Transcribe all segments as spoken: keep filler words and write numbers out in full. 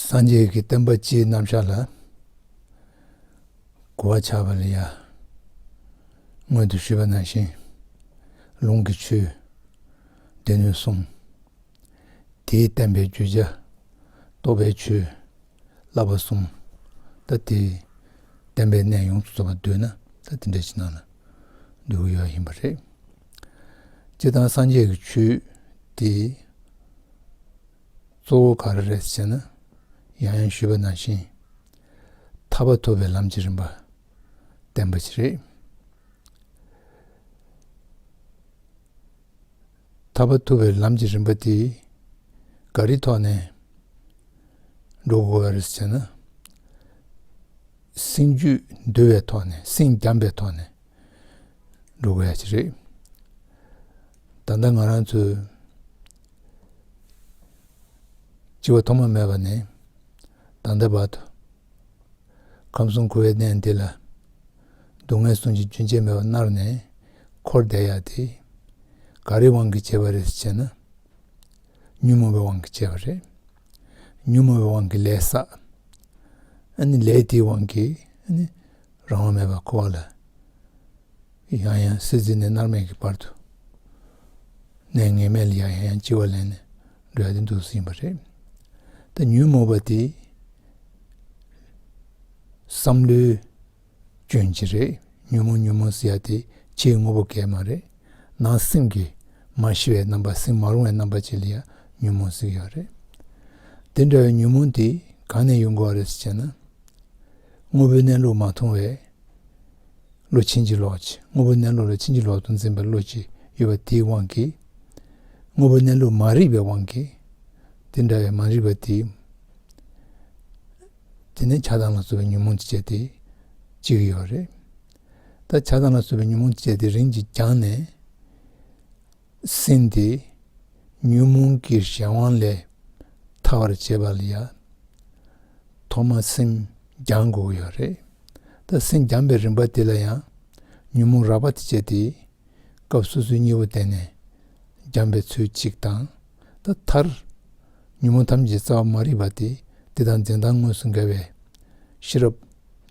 སངས་རྒྱས་ཀྱི་བསྟན་པ་སྤྱིའི་རྣམ་གཞག་ལ་གོ་བ་ཆགས་པ་ལ་ཡ། སྔོན་དུ་ཞུས་པ་ནང་བཞིན། ལུང་གི་ཆོས། སྡེ་སྣོད་གསུམ། དེས་བསྟན་པའི་བརྗོད་བྱ། རྟོགས་པའི་ཆོས། བསླབ་པ་གསུམ། ད་དེ་བསྟན་པའི་གནད་ཡོངས་སུ་རྫོགས་པ་འདོད་ན་ད་དེ་འདྲ་ཞིག་ནང་ལ་འདོད་ཀྱི་ཡོད་ཡིན་པ་རེད། སྤྱིར་བཏང་སངས་རྒྱས་ཀྱི་ཆོས་དེ་གཙོ་བོ་ག་རེ་རེད་ཟེར་ན། ཡང་ཡང་ཞུས་པ་ནང་བཞིན། ཐར་པ་ཐོབ་པའི་ལམ་གྱི་རིམ་པ་བསྟན་པ་ཞིག་རེད། ཐར་པ་ཐོབ་པའི་ལམ་གྱི་རིམ་པ་དེ་ག་རེའི་ཐོག་ནས་འགྲོ་དགོས་པ་རེད་ཟེར་ན། སེམས་རྒྱུད་འདུལ་བའི་ཐོག་ནས། སེམས་བསྒྱམས་པའི་ཐོག་ནས་འགྲོ་དགོས་ཡ་ཅིག་རེད། ད་ལྟ་ང་རང་ཚོས་སྐྱེ་བ་ཐོག་མ་མེད་པ་ནས་ད་ལྟ་བར་དུ། ཁམས་གསུམ་འཁོར་བའི་གནས་འདི་ལ། སྡུག་བསྔལ་གསུམ་གྱི་རྒྱུན་ཆད་མེད་པར་མནར་ནས་འཁོར་བསྡད་ཡ་དེ། ག་རེའི་དབང་གིས་བྱས་པ་རེད་ཟེར་ན། ཉོན་མོངས་པའི་དབང་གིས་བྱས་པ་རེད། ཉོན་མོངས་པའི་དབང་གིས་ལས་བསགས། ཨ་ནི་ལས་དེའི་དབང་གིས་ཨ་ནི་རང་དབང་མེད་པར་འཁོར་བ་ལ། ཡང་ཡང་བསྲེ་བཙིར་ནས་མནར་མེད་ཀྱི་བར་དུ། གནས་ངེས་མེད་ལ་ཡང་ཡང་འཆི་བ་ལེན་ནས་འགྲོ་ཡ་དེ་འདུག་སེ་ཡིན་པ་རེད། ད་ཉོན་མོངས་པ་དེ་བསམ་བློའི་སྐྱོན་ཅིག་རེད། ཉོན་མོངས་ཉོན་མོངས་ཟེར་ཡ་དེ་ཕྱིའི་དངོས་པོ་གས་མ་རེད། ནང་སེམས་ཀྱི་མ་ཤི་བའི་རྣམ་པ། སེམས་མ་རུངས་པའི་རྣམ་པ་ཅིག་ལ་ཡང་ཉོན་མོངས་ཟེར་གྱི་ཡོད་རེད། དེ་འདྲ་བའི་ཉོན་མོངས་དེ་གང་ནས་ཡོང་དགོས་པ་རེད་ཟེར་ན། དངོས་པོའི་གནས་ལུགས་མ་མཐོང་བའི་བློ་ཕྱིན་ཅི་ལོག་ཅིག་དངོས་པོའི་གནས་ལུགས་ལ་ཕྱིན་ཅི་ལོག་ཏུ་འཛིན་པའི་བློ་ཅིག་ཡོད་པ་དེའི་དབང་གིས། དངོས་པོའི་གནས་ལུགས་མ་རིག་པའི་དབང་གིས། དེ་འདྲ་བའི་མ་རིག་པ་དེ། དེ་ནས་ཆགས་སྡང་ལ་སོགས་པའི་ཉོན་མོངས་ཀྱི་སྤྱད་དེ་སྐྱེ་གི་ཡོད་རེད། ད་ཆགས་སྡང་ལ་སོགས་པའི་ཉོན་མོངས་ཀྱི་སྤྱད་དེ་རིམ་གྱིས་སྦྱངས་ནས། སེམས་དེ་ཉོན་མོངས་ཀྱི་གཞན་དབང་ལས་ཐར་བར་བྱེད་པ་ལ་ཡ། ཐོག་མར་སེམས་སྦྱང་དགོས་ཀྱི་ཡོད་རེད། ད་སེམས་སྦྱངས་པའི་རིམ་པ་དེ་ལ་ཡང་ཉོན་མོངས་རགས་པ་དེ་བྱས་ཏེ། སྐབས་སོ་སོའི་གཉིས་པོ་བསྟན་ནས་སྦྱངས་པའི་ཚུལ་གཅིག་དང་། ད་མཐར་ཉོན་མོངས་ཐམས་ཅད་རྩ་བ་མ་རིག་པ་དེ། དེ་དང་འཛིན་སྟངས་དངོས་སུ་འགལ་བའི་ཤེས་རབ་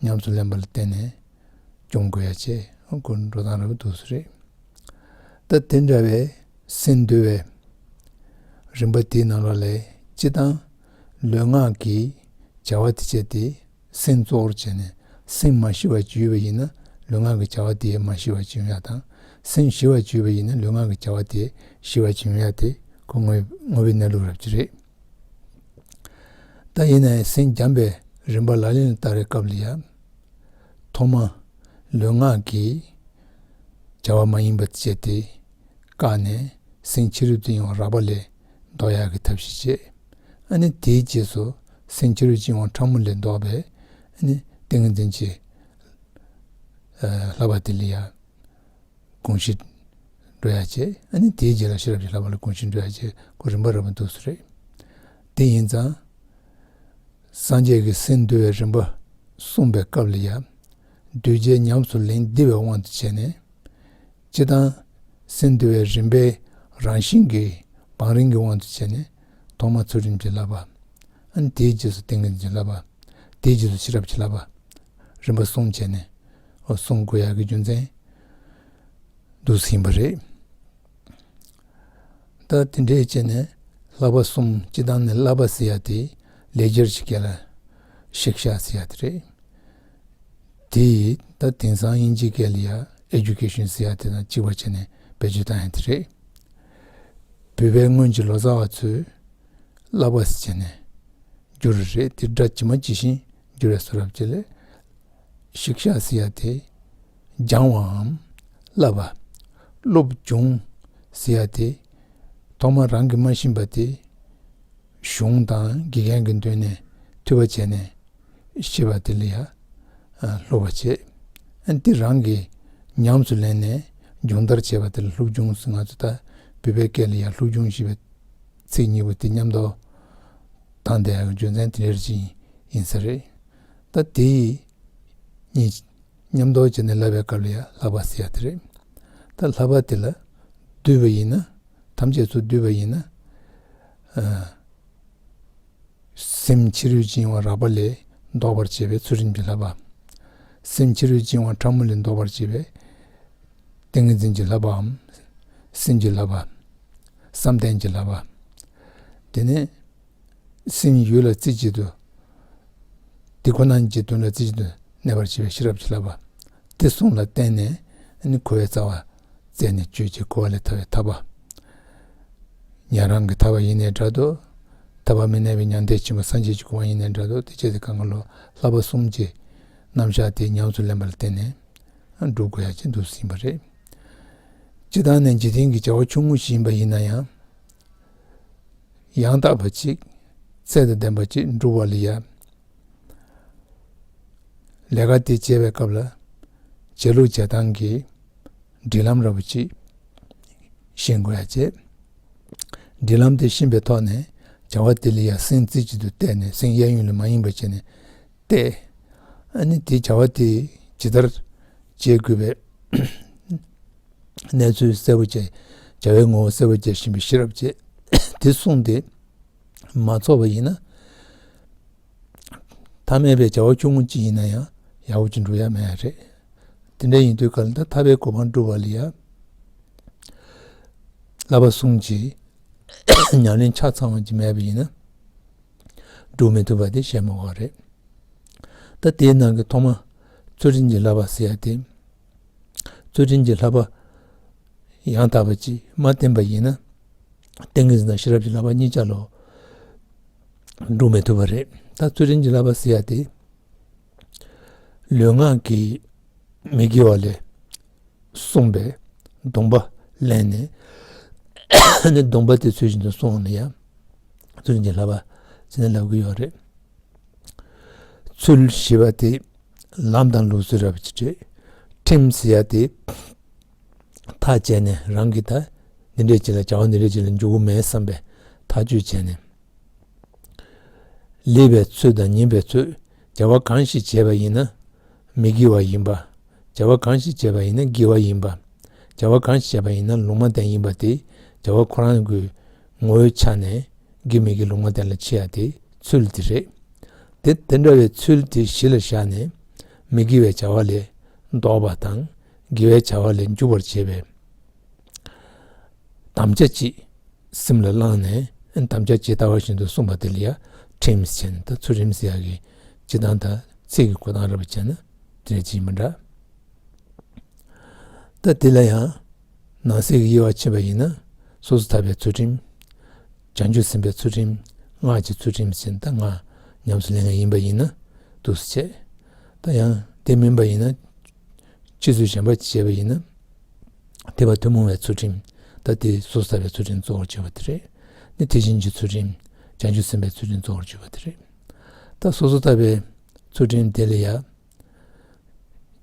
ཉམས་སུ་ལེན་པ་ལ་བརྟེན་ནས་སྦྱོང་དགོས་ཡ་བཅས་འགྲོ་སྟངས་རབ་ཏུ་སུ་རེད། ད་དེ་འདྲ་བའི་སེམས་འདུལ་བའི་རིམ་པ་དེའི་ནང་ལོགས་ལས་སྤྱིར་བཏང་ལུས་ངག་གི་བྱ་བ་དེ་བྱས་ཏེ། སེམས་གཙོ་བོར་བྱས་ནས་སེམས་མ་ཤི་བ་ཅིག་ཡོད་པ་ཡིན་ན་ལུས་ངག་གི་བྱ་བ་དེ་མ་ཤི་བ་ཅིག་ཡོང་ཡ་དང་། སེམས་ཤི་བ་ཅིག་ཡོད་པ་ཡིན་ན་ལུས་ངག་གི་བྱ་བ་དེ་ཤི་བ་ཅིག་ཡོང་ཡ་དེ་ཁོ་དངོས་དངོས་པོའི་གནས་ལུགས་རབ་ཅིག་རེད། ད་ཡིན་ནའི་སེམས་སྦྱངས་པའི་རིམ་པ་ལག་ལེན་ལ་བསྟར་བའི་སྐབས་ལ་ཡང་། ཐོག་མ་ལུས་ངག་གི་བྱ་བ་མ་ཡིན་པ་བྱས་ཏེ་བཀག་ནས་སེམས་ཕྱི་རོལ་དུ་ཡོང་བ་རགས་པ་ལས་ལྡོག་ཡག་གི་ཐབས་ཤེས་བྱེད། ཨ་ནི་དེའི་རྗེས་སུ་སེམས་ཕྱི་རོལ་ཕྱིན་དབང་ཕྲ་མོ་ལས་ལྡོག་པའི་ཨ་ནི་ཏིང་ངེ་འཛིན་གྱི་ཨ་བསླབ་པ་དེ་ལ་ཡང་དགོངས་གཞི་འགྲོ་ཡ་བྱེད། ཨ་ནི་དེའི་རྗེས་ལ་ཤེས་རབ་ཀྱི་བསླབ་པ་ལ་དགོངས་གཞི་འགྲོ་ཡ་བྱེད། ཁོ་རིམ་པ་རིམ་པ་འདུག་སེ་རེད། དེ་ཡིན་ཙང་། སངས་རྒྱས་ཀྱིས་སེམས་འདུལ་བའི་རིམ་པ་གསུངས་པའི་སྐབས་ལ་ཡང་། གདུལ་བྱའི་ཉམས་སུ་ལེན་བདེ་བའི་དབང་དུ་བྱས་ནས། སྤྱིར་བཏང་སེམས་འདུལ་བའི་རིམ་པའི་རང་བཞིན་གྱི་བང་རིམ་གྱི་དབང་དུ་བྱས་ནས། ཐོག་མར་ཚུལ་ཁྲིམས་ཀྱི་བསླབ་པ། ཨ་ནི་དེའི་རྗེས་སུ་ཏིང་ངེ་འཛིན་གྱི་བསླབ་པ། དེའི་རྗེས་སུ་ཤེས་རབ་ཀྱི་བསླབ་པ། རིམ་པ་གསུམ་བྱས་ནས་ཨོ་གསུང་དགོས་ཡག་གི་རྒྱུ་མཚན་འདུག་སེ་ཡིན་པ་རེད། ད་དེ་འདྲའི་བྱས་ནས་བསླབ་པ་གསུམ། སྤྱིར་བཏང་ནས་བསླབ་པ་ཟེར་ཡ་དེ་ལེགས་སྦྱར་གྱི་སྐད་ལ་ཤིག་ཤ་ཟེར་ཡ་དེ་རེད། དེ་ཡིས་ད་དེང་སང་དབྱིན་ཇིའི་སྐད་ལ་ཡ་ཨེ་ཌུ་ཀེ་ཤན་ཟེར་ཡ་དེ་དང་གཅིག་པ་བྱས་ནས་བེད་སྤྱོད་བཏང་ཡ་དེ་རེད། བོད་པའི་སྔོན་གྱི་ལོ་ཙཱ་བ་ཚོས་བསླབ་པ་ཟེར་བྱས་ནས་བསྒྱུར་བ་རེད། དེ་སྒྲ་ཇི་མ་ཇི་བཞིན་བསྒྱུར་བའི་བཟོ་འདྲ་ཅིག་ལས། ཤིག་ཤ་ཟེར་ཡ་དེ་སྦྱང་བའམ་བསླབ་པ། སློབ་སྦྱོང་ཟེར་ཡ་དེ་ཐོག་མར་རང་གིས་མ་ཤེས་པ་དེ་གཞུང་དང་དགེ་རྒན་གྱི་མདུན་ནས་ཐོས་པ་བྱས་ནས་ཤེས་པ་དེ་ལ་ཡ་ཨ་སློབ་པ་བྱེད། ཨ་ནི་དེ་རང་གིས་ཉམས་སུ་ལེན་ནས་སྦྱོང་བརྡར་བྱས་པ་དེ་ལ་སློབ་སྦྱོང་ཟེར། ང་ཚོ་ད་བོད་པའི་སྐད་ལ་ཡ་སློབ་སྦྱོང་ཞེས་པའི་ཚིག་གཉིས་པོ་དེ་མཉམ་དུ་བཏང་བསྡད་ཡག་གི་རྒྱུ་མཚན་དེ་འདྲ་ཅིག་ཡིན་ས་རེད། ད་དེ་གཉིས་མཉམ་དུ་བྱས་ནས་བསླབ་པའི་སྐབས་ལ་ཡང་བསླབ་པ་ཟེར་ཡ་དེ་རེད། ད་བསླབ་པ་དེ་ལ་བསྡུས་པ་ཡིན་ན། ཐམས་ཅད་ཚུར་བསྡུས་པ་ཡིན་ན། ཨ། སེམས་ཕྱི་རོལ་བཅིང་བ་རགས་པ་ལས་ལྡོག་པར་བྱེད་པའི་ཚུལ་ཁྲིམས་ཀྱི་བསླབ་པ། སེམས་ཕྱི་རོལ་བཅིང་བ་ཕྲ་མོ་ལས་ལྡོག་པར་བྱེད་པའི་ཏིང་ངེ་འཛིན་གྱི་བསླབ་པའམ་སེམས་ཀྱི་བསླབ་པ། བསམ་གཏན་གྱི་བསླབ་པ། དེ་ནས་སེམས་ཡུལ་ལ་རྩེ་གཅིག་ཏུ། དེ་ཁོ་ན་ཉིད་ཀྱི་དོན་ལ་རྩེ་གཅིག་ཏུ་གནས་པར་བྱེད་པའི་ཤེས་རབ་ཀྱི་བསླབ་པ། དེ་གསུམ་ལ་བརྟེན་ནས་ནི་འཁོར་བའི་རྩ་བ་རྩད་ནས་གཅོད་ཅིང་འཁོར་བ་ལས་ཐར་བའི་ཐར་པ། ཉན་རང་གི་ཐར་པ་ཡིན་ནའི་འདྲ་འདུག། ཐར་པ་མི་གནས་པའི་མྱང་འདས་ཆེན་པོ་སངས་རྒྱས་ཀྱི་གོ་འཕང་ཡིན་ནའི་འདྲ་འདུག། དེ་བྱས་ཏེ་གང་ག་ལོ་བསླབ་པ་གསུམ་གྱི་རྣམ་གཞག་དེ་ཉམས་སུ་ལེན་པ་ལ་བརྟེན་ནས་སྒྲུབ་དགོས་ཡ་ཅིག་འདུག་ཟིན་པ་རེད། སྤྱིར་བཏང་ནས་འཇིག་རྟེན་གྱི་བྱ་བ་ཆུང་ངུ་ཞིག་ཡིན་པ་ཡིན་ན་ཡང་། ཡང་དག་པ་ཅིག་ཚད་དང་ལྡན་པ་ཅིག་འགྲུབ་པ་ལ་ཡ། ལས་ཀ་དེ་བྱེད་པའི་སྐབས་ལ་བྱེད་ལུགས་བྱེད་སྟངས་ཀྱི་སྒྲིག་ལམ་འདྲ་པོ་ཅིག་ཤེས་དགོས་ཡ་བྱས། སྒྲིག་ལམ་དེ་ཤེས་པའི་ཐོག་ནས་བྱ་བ་དེ་ལ་ཡ་སེམས་རྩེ་གཅིག་ཏུ་གཏད་ནས་སེམས་གཡས་གཡོན་ལ་མ་ཡེངས་པ་བྱས་ནས་གཏད། ཨ་ནི་དེ་བྱ་བ་དེ་ཇི་ལྟར་བྱེད་དགོས་པའི་གནས་ཚུལ་གསལ་པོ་བྱས། བྱ་བའི་ངོ་བོ་གསལ་པོ་བྱས་ཤེས་པའི་ཤེས་རབ་བྱས། དེ་གསུངས་ཏེ་མ་ཚོགས་པ་ཡིན་ན། ཐ་མལ་པའི་བྱ་བ་ཆུང་ངུ་གཅིག་ཡིན་ན་ཡང་ཡག་པོ་ཅིག་འགྲུབ་ཡ་མེད་རེད། དེ་འདྲ་ཡིན་དུས་ག་ལ་ད་ཐར་པའི་གོ་འཕང་སྒྲུབ་པ་ལ་ཡ། བསླབ་པ་གསུམ་གྱི་ཉམས་ལེན་ཆ་ཚང་བ་ཅིག་མེད་པ་ཡིན་ན། སྒྲུབ་མི་ཐུབ་པ་དེ་བཤད་མ་དགོས་པ་རེད། ད་དེའི་ནང་གི་ཐོག་མ་ཚུལ་ཁྲིམས་ཀྱི་བསླབ་པ་ཟེར་ཡ་དེ། ཚུལ་ཁྲིམས་ཀྱི་བསླབ་པ་ཡང་དག་པ་ཅིག་མ་བསྟེན་པ་ཡིན་ན། ཏིང་ངེ་འཛིན་དང་ཤེས་རབ་ཀྱི་བསླབ་པ་གཉིས་ཆ་ལོ། སྒྲུབ་མི་ཐུབ་པ་རེད། ད་ཚུལ་ཁྲིམས་ཀྱི་བསླབ་པ་ཟེར་ཡ་དེ། ལུས་ངག་གི་མི་དགེ་བ་ལས་བསྲུངས་པའི་སྡོམ་པ་ལེན་ནས་ནི་སྡོམ་པ་དེ་ཚུལ་བཞིན་དུ་བསྲུང་བ་ལ་ཡང་ཚུལ་བཞིན་གྱི་བསླབ་པ་ཟེར་ནས་ལབ་ཀྱི་ཡོད་རེད། ཚུལ་ཞེས་པ་དེ་ལམ་དང་ལུགས་སྲོལ་རབ་ཅིག་རེད། ཁྲིམས་ཟེར་ཡ་དེ་ཐག་བཅད་ནས་རང་གིས་ད་འདི་འདྲས་ཅིག་ལ་བྱ་བ་འདི་འདྲས་ཅིག་ལ་འཇུག་གི་མེད་བསམ་པའི་ཐག་གཅོད་བྱས་ནས། ལེགས་པའི་ཚུལ་དང་ཉེས་པའི་ཚུལ། བྱ་བ་གང་ཞིག་བྱས་པ་ཡིན་ན་མི་དགེ་བ་ཡིན་པ། བྱ་བ་གང་ཞིག་བྱས་པ་ཡིན་ན་དགེ་བ་ཡིན་པ། བྱ་བ་གང་ཞིག་བྱས་པ་ཡིན་ན་ལུང་མ་བསྟན་ཡིན་པ་དེ་བྱ་བ་ཁོ་རང་གི་ངོ་བོའི་ཆ་ནས་དགེ་མི་དགེ་ལུང་མ་བསྟན་ལ་ཕྱེ་ཡ་དེ་ཚུལ་དེ་རེད། དེ་དེ་འདྲ་བའི་ཚུལ་དེ་གཞི་ལ་བཞག་ནས་མི་དགེ་བའི་བྱ་བ་ལས་ལྡོག་པ་དང་དགེ་བའི་བྱ་བ་ལས་འཇུག་པར་བྱེད་པའི་དམ་བཅའ་ཅིག་སེམས་ལ་བླངས་ནས་དམ་བཅའ་ཇི་ལྟ་བ་བཞིན་དུ་བསྲུངས་པ་དེ་ལ་ཡང་ཁྲིམས་ཟེར་ནས་ད་ཚུལ་ཁྲིམས་ཟེར་ཡག་གི་སྤྱི་དང་ད་ཚིག་གི་གོ་སྟངས་རེ་བ་བྱས་ན་དེ་འདྲ་ཅིག་ཡིན་པ་འདྲ། ད་དེ་ལ་ཡང་ནང་གསེས་ཀྱི་དབྱེ་བ་ཕྱེ་བ་ཡིན་ན་སོ་སོ་ཐར་པའི་ཚུལ་ཁྲིམས། བྱང་ཆུབ་སེམས་དཔའི་ཚུལ་ཁྲིམས། སྔགས་ཀྱི་ཚུལ་ཁྲིམས་ཟེར་ནས་ད་སྔགས་ཉམས་སུ་ལེན་མཁན་ཡིན་པ་ཡིན་ན་འདུག་སེ་བྱས། ད་ཡང་དེ་མིན་པ་ཡིན་ན། ཕྱིས་སུ་གཞན་པ་ཅིག་བྱས་པ་ཡིན་ན། ཐེག་པ་ཐུན་མོང་བའི་ཚུལ་ཁྲིམས། ད་དེ་སོ་སོ་ཐར་པའི་ཚུལ་ཁྲིམས་གཙོ་བོར་བརྗོད་པ་དེ་རེད། ནི་དེ་བཞིན་གྱི་ཚུལ་ཁྲིམས། བྱང་ཆུབ་སེམས་དཔའི་ཚུལ་ཁྲིམས་གཙོ་བོར་བརྗོད་པ་དེ་རེད། ད་སོ་སོ་ཐར་པའི་ཚུལ་ཁྲིམས་དེ་ལ་ཡང་།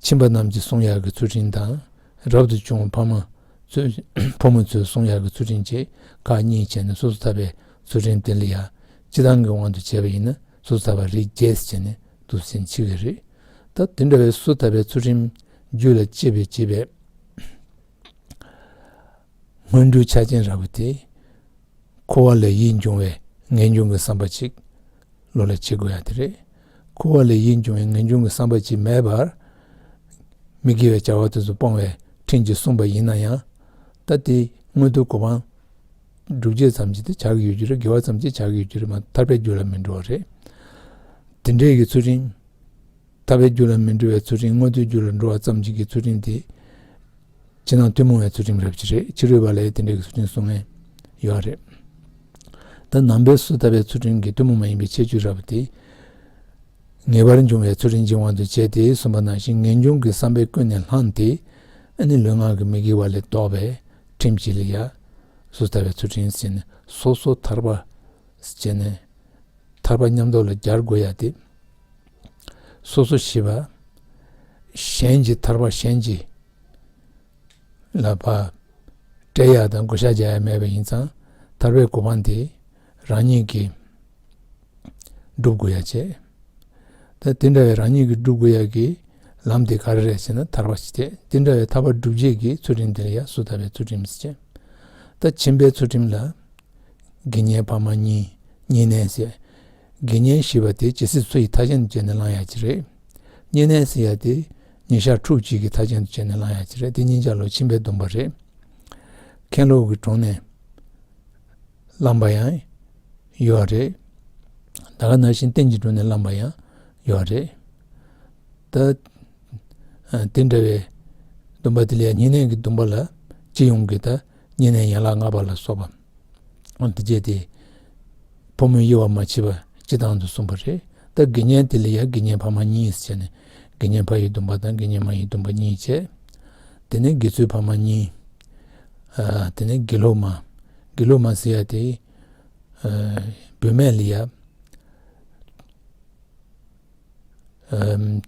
ཁྱིམ་པ་རྣམས་ཀྱིས་བསྲུང་ཡག་གི་ཚུལ་ཁྲིམས་དང་། རབ་ཏུ་བྱུང་བའི་ཕ་མ་ཚོས་ཕོ་མོ་ཚོས་བསྲུང་ཡག་གི་ཚུལ་ཁྲིམས་བཅས་ཁག་གཉིས་བྱས་ནས་སོ་སོ་ཐར་པའི་ཚུལ་ཁྲིམས་དེ་ལ་ཡང་སྤྱི་བཏང་གི་དབང་དུ་བྱས་པ་ཡིན་ན་སོ་སོ་ཐར་པ་རིགས་བརྒྱད་ཟེར་ནས་འདུག་སེ་ཕྱེ་གི་རེད། ད་དེ་འདྲ་བའི་སོ་སོ་ཐར་པའི་ཚུལ་ཁྲིམས་རྒྱུད་ལ་སྐྱེས་པའི་སྐྱེས་པའི་སྔོན་འགྲོའི་ཆ་རྐྱེན་རགས་པ་དེ། འཁོར་བ་ལས་ཡིད་འབྱུང་བའི་ངེས་འབྱུང་གི་བསམ་པ་ཅིག་བློ་ལ་སྐྱེ་དགོས་ཡ་དེ་རེད། འཁོར་བ་ལས་ཡིད་འབྱུང་བའི་ངེས་འབྱུང་གི་བསམ་པ་ཅིག་མེད་པར། མི་དགེ་བའི་བྱ་བ་དེ་ཚོ་སྤོང་བའི་ཁྲིམས་ཀྱིས་བསྲུངས་པ་ཡིན་ན་ཡང་། ད་དེ་མངོན་མཐོའི་གོ་འཕང་སྒྲུབ་བྱེད་ཙམ་ཅིག་དེ་ཆགས་ཀྱི་ཡོད་རྒྱུ་རེད། དགེ་བ་ཙམ་ཅིག་ཆགས་ཀྱི་ཡོད་རྒྱུ་རེད་མ་གཏོགས་ཐར་པའི་རྒྱུ་ལ་མི་འགྲོ་བ་རེད། དེ་འདྲའི་གི་ཚུལ་ཁྲིམས། ཐར་པའི་རྒྱུ་ལ་མི་འགྲོ་བའི་ཚུལ་ཁྲིམས། མངོན་མཐོའི་རྒྱུ་ལ་འགྲོ་བ་ཙམ་ཅིག་གི་ཚུལ་ཁྲིམས་དེ། ཕྱི་ནང་ཐུན་མོང་བའི་ཚུལ་ཁྲིམས་རབ་ཅིག་རེད། ཕྱི་རོལ་པ་ལ་ཡང་དེ་འདྲའི་ཚུལ་ཁྲིམས་གསུང་མཁན་ཡོད་རེད། ད་ནང་པའི་སོ་སོ་ཐར་པའི་ཚུལ་ཁྲིམས་ཀྱི་ཐུན་མོང་མ་ཡིན་པའི་ཁྱད་ཆོས་རབ་དེ། ངེས་པར་འབྱུང་བའི་ཚུལ་ཁྲིམས་ཀྱི་དབང་དུ་བྱས་ཏེ་གསུངས་པ་ནང་བཞིན་ངེས་འབྱུང་གི་བསམ་པས་ཀུན་ནས་བསླངས་ཏེ། ཨ་ནི་ལུས་ངག་གི་མི་དགེ་བ་ལས་ལྡོག་པའི་ཁྲིམས་ཅིག་ལ་ཡང་སོ་སོ་ཐར་པའི་ཚུལ་ཁྲིམས་ཟེར་ནས་སོ་སོ་ཐར་པ་ཟེར་ནས། ཐར་པ་མཉམ་དུ་ལ་སྦྱར་དགོས་ཡ་དེ། སོ་སོ་ཞེས་པ། གཞན་གྱི་ཐར་པ་གཞན་གྱི་ལ་ཕར་སྤྲད་ཡ་དང་བགོ་བཤའ་རྒྱག་ཡ་མེད་པ་ཡིན་ཙང་ཐར་པའི་གོ་འཕང་དེ་རང་ཉིད་ཀྱིས་སྒྲུབ་དགོས་ཡ་བྱས། ད་དེ་འདྲ་བའི་རང་ཉིད་ཀྱིས་སྒྲུབ་དགོས་ཡ་གི་ལམ་དེ་ག་རེ་རེད་ཟེར་ན་ཐར་པ་ཞིག་སྟེ། དེ་འདྲ་བའི་ཐར་པ་སྒྲུབ་བྱེད་ཀྱི་ཚུལ་ཁྲིམས་དེ་ལ་ཡ་སོ་སོ་ཐར་པའི་ཚུལ་ཁྲིམས་ཟེར་བྱས། ད་ཁྱིམ་པའི་ཚུལ་ཁྲིམས་ལ། དགེ་བསྙེན་ཕ་མ་གཉིས་གཉིས་གནས་ཟེར། དགེ་བསྙེན་ཞེས་པ་དེ་ཇི་སྲིད་འཚོ་ཡི་མཐའ་ཅན་དུ་བྱས་ནས་བླང་ཡག་ཅིག་རེད། བསྙེན་གནས་ཟེར་ཡ་དེ་ཉིན་ཞག་ཕྲུགས་གཅིག་གི་མཐའ་ཅན་དུ་བྱས་ནས་བླང་ཡག་ཅིག་རེད། དེ་གཉིས་ཆ་ལོ་ཁྱིམ་པའི་སྡོམ་པ་རེད། མཁན་སློབ་ཀྱི་དྲུང་ནས་བླངས་པ་ཡང་ཡོད་རེད། ད་ག་ནང་བཞིན་རྟེན་གྱི་དྲུང་ནས་བླངས་པ་ཡང་ཡོད་རེད། ད་དེ་འདྲ་བའི་སྡོམ་པ་དེ་ལ་ཡང་བསྙེན་གནས་ཀྱི་སྡོམ་པ་ལ་སྤྱི་ཡོངས་ཀྱི་ད་བསྙེན་གནས་ཡན་ལག་ལྔ་པ་ལ་སོགས་པ། འོ་དེ་བྱས་ཏེ། ཕོ་མོའི་དབྱེ་བ་མ་ཕྱེ་བར་སྤྱི་བཏང་དུ་གསུངས་པ་རེད། ད་དགེ་བསྙེན་དེ་ལ་ཡང་དགེ་བསྙེན་ཕ་མ་གཉིས་ཟེར་ནས་དགེ་བསྙེན་ཕ་ཡི་སྡོམ་པ་དང་དགེ་བསྙེན་མ་ཡི་སྡོམ་པ་གཉིས་བྱས། དེ་ནས་དགེ་ཚུལ་ཕ་མ་གཉིས། ཨ་དེ་ནས་དགེ་སློང་མ། དགེ་སློང་མ་ཟེར་ཡ་དེ་ཨ་བུད་མེད་ལ་ཡ། ཨམ།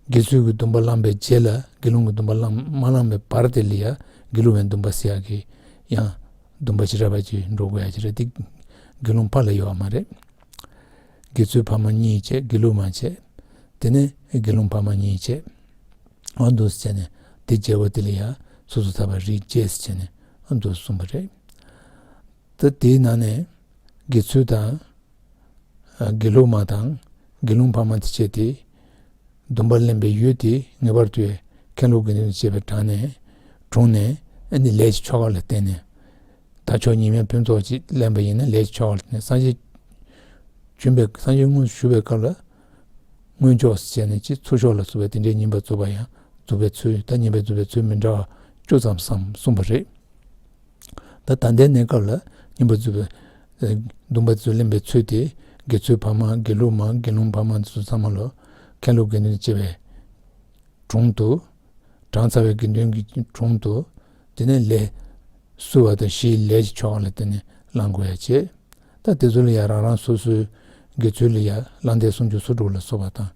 དགེ་ཚུལ་གྱི་སྡོམ་པ་བླངས་པའི་རྗེས་ལ་དགེ་སློང་གི་སྡོམ་པ་བླངས་མ་བླངས་པའི་བར་དེ་ལ་ཡང་དགེ་སློང་བའི་སྡོམ་པ་ཟེར་ཡག་གི་ཡང་སྡོམ་པ་ཞིག་རག་པ་ཅིག་འགྲོ་དགོས་ཡག་ཅིག་རེད་དེ། དགེ་སློང་ཕ་ལ་ཡོད་པ་མ་རེད། དགེ་ཚུལ་ཕ་མ་གཉིས་བྱས་དགེ་སློང་མ་བྱས། དེ་ནས་དགེ་སློང་ཕ་མ་གཉིས་བྱས། འོ་འདུག་སེ་བྱས་ནས་དེ་རྗེས་པ་དེ་ལ་ཡང་སོ་སོ་ཐར་པ་རིགས་བརྒྱད་ཟེར་བྱས་ནས་འོ་འདུག་གསུངས་པ་རེད། ད་དེའི་ནང་ནས་དགེ་ཚུལ་དང་། དགེ་སློང་མ་དང་དགེ་སློང་ཕ་མ་དེ་བྱས་ཏེ། སྡོམ་པ་ལེན་པའི་ཡུལ་དེ་ངེས་པར་དུ་མཁན་སློབ་དགེ་འདུན་དང་བཅས་པའི་གྲངས་ནས་གྲོངས་ནས་ཨ་ནི་ལས་ཀྱི་ཆོ་ག་ལ་བརྟེན་ནས། ད་ཆོག་ཉི་མའི་ཕུན་ཚོགས་ཅིག་ལེན་པ་ཡིན་ན་ལས་ཀྱི་ཆོ་ག་ལ་བརྟེན་ནས་སངས་རྒྱས་བྱོན་པའི་སངས་རྒྱས་དངོས་སུ་བཞུགས་པའི་སྐབས་ལ་མངོན་ཕྱོགས་སུ་བྱས་ནས་ཅིག་ཚུར་ཤོག་ལ་སོགས་པའི་དེ་འདྲའི་བསྙེན་པར་རྫོགས་པ་ཡང་རྫོགས་པའི་ཚུལ་ད་བསྙེན་པར་རྫོགས་པའི་ཚུལ་མི་འདྲ་བ་བཅུ་ཙམ་བསམ་གསུངས་པ་རེད། ད་ད་ལྟའི་གནས་སྐབས་ལ་བསྙེན་པར་རྫོགས་པའི་སྡོམ་པ་ཚུལ་ལེན་པའི་ཚུལ་དེ་དགེ་ཚུལ་ཕ་མ་དགེ་སློང་མ་དགེ་སློང་ཕ་མ་ཚོ་ཚང་མ་ལོ་མཁན་སློབ་དགེ་འདུན་བཅས་པའི་དྲུང་དུ་གྲངས་ཚང་བའི་དགེ་འདུན་གྱི་དྲུང་དུ་དེ་ནས་ལས་བསུ་བ་དང་ཞིའི་ལས་ཀྱི་ཆོ་ག་ལ་བརྟེན་ནས་བླང་དགོས་ཡ་བྱེད། ད་དེ་ཚོ་ལ་ཡང་རང་རང་སོ་སོའི་དགེ་ཚུལ་ལ་ཡང་བླང་དོར་སུམ་ཅུ་སོ་དྲུག་ལ་སོགས་པ་དང་།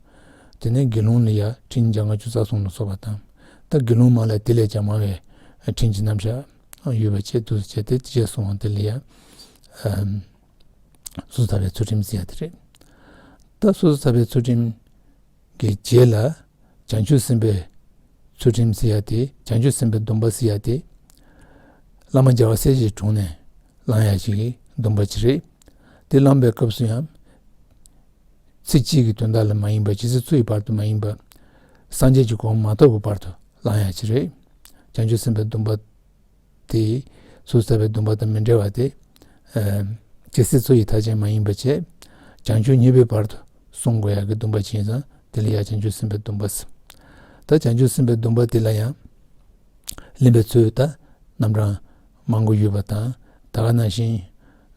དེ་ནས་དགེ་སློང་ལ་ཡང་ཁྲིམས་བརྒྱ་ལྔ་བཅུ་རྩ་གསུམ་ལ་སོགས་པ་དང་། ད་དགེ་སློང་མ་ལ་དེ་ལས་ཀྱང་མང་བའི་ཁྲིམས་ཀྱི་རྣམ་གཞག་ཡོད་པ་བྱས་འདུག་བྱས་ཏེ་དེ་བྱས་སོང་བ་དེ་ལ་ཡང་སོ་སོ་ཐར་པའི་ཚུལ་ཁྲིམས་ཟེར་ཡ་དེ་རེད། ད་སོ་སོ་ཐར་པའི་ཚུལ་ཁྲིམས་ཀྱི་རྗེས་ལ་བྱང་ཆུབ་སེམས་དཔའི་ཚུལ་ཁྲིམས་ཟེར་ཡ་དེ་བྱང་ཆུབ་སེམས་དཔའི་སྡོམ་པ་ཟེར་ཡ་དེ། བླ་མ་རྒྱལ་བ་སྲས་བཅས་དྲུང་ནས་བླང་ཡ་ཞིག་གི་སྡོམ་པ་ཅིག་རེད། དེ་བླངས་པའི་སྐབས་སུ་ཡང་། ཚེ་གཅིག་གི་དོན་དག་ལ་མ་ཡིན་པ་ཇི་སྲིད་འཚོ་ཡི་བར་དུ་མ་ཡིན་པ། སངས་རྒྱས་ཀྱི་གོ་འཕང་མ་ཐོབ་ཀྱི་བར་དུ་བླང་ཡ་ཅིག་རེད། བྱང་ཆུབ་སེམས་དཔའི་སྡོམ་པ། དེ་སོ་སོ་ཐར་པའི་སྡོམ་པ་དང་མི་འབྲལ་བ་དེ། ཇི་སྲིད་འཚོ་ཡི་མཐའ་ཅན་མ་ཡིན་པ་བྱས། བྱང་ཆུབ་ཉིད་པའི་བར་དུ་བསྲུང་དགོས་ཡག་གི་སྡོམ་པ་ཅིག་ཡིན་ཙང་དེ་ལ་ཡང་བྱང་ཆུབ་སེམས་དཔའི་སྡོམ་པ་ཟེར། ད་བྱང་ཆུབ་སེམས་དཔའི་སྡོམ་པ་དེ་ལ་ཡང་། ལེན་པའི་ཚུལ་ད་རྣམ་གྲངས་མང་པོ་ཡོད་པ་དང་ད་ག་ནང་བཞིན་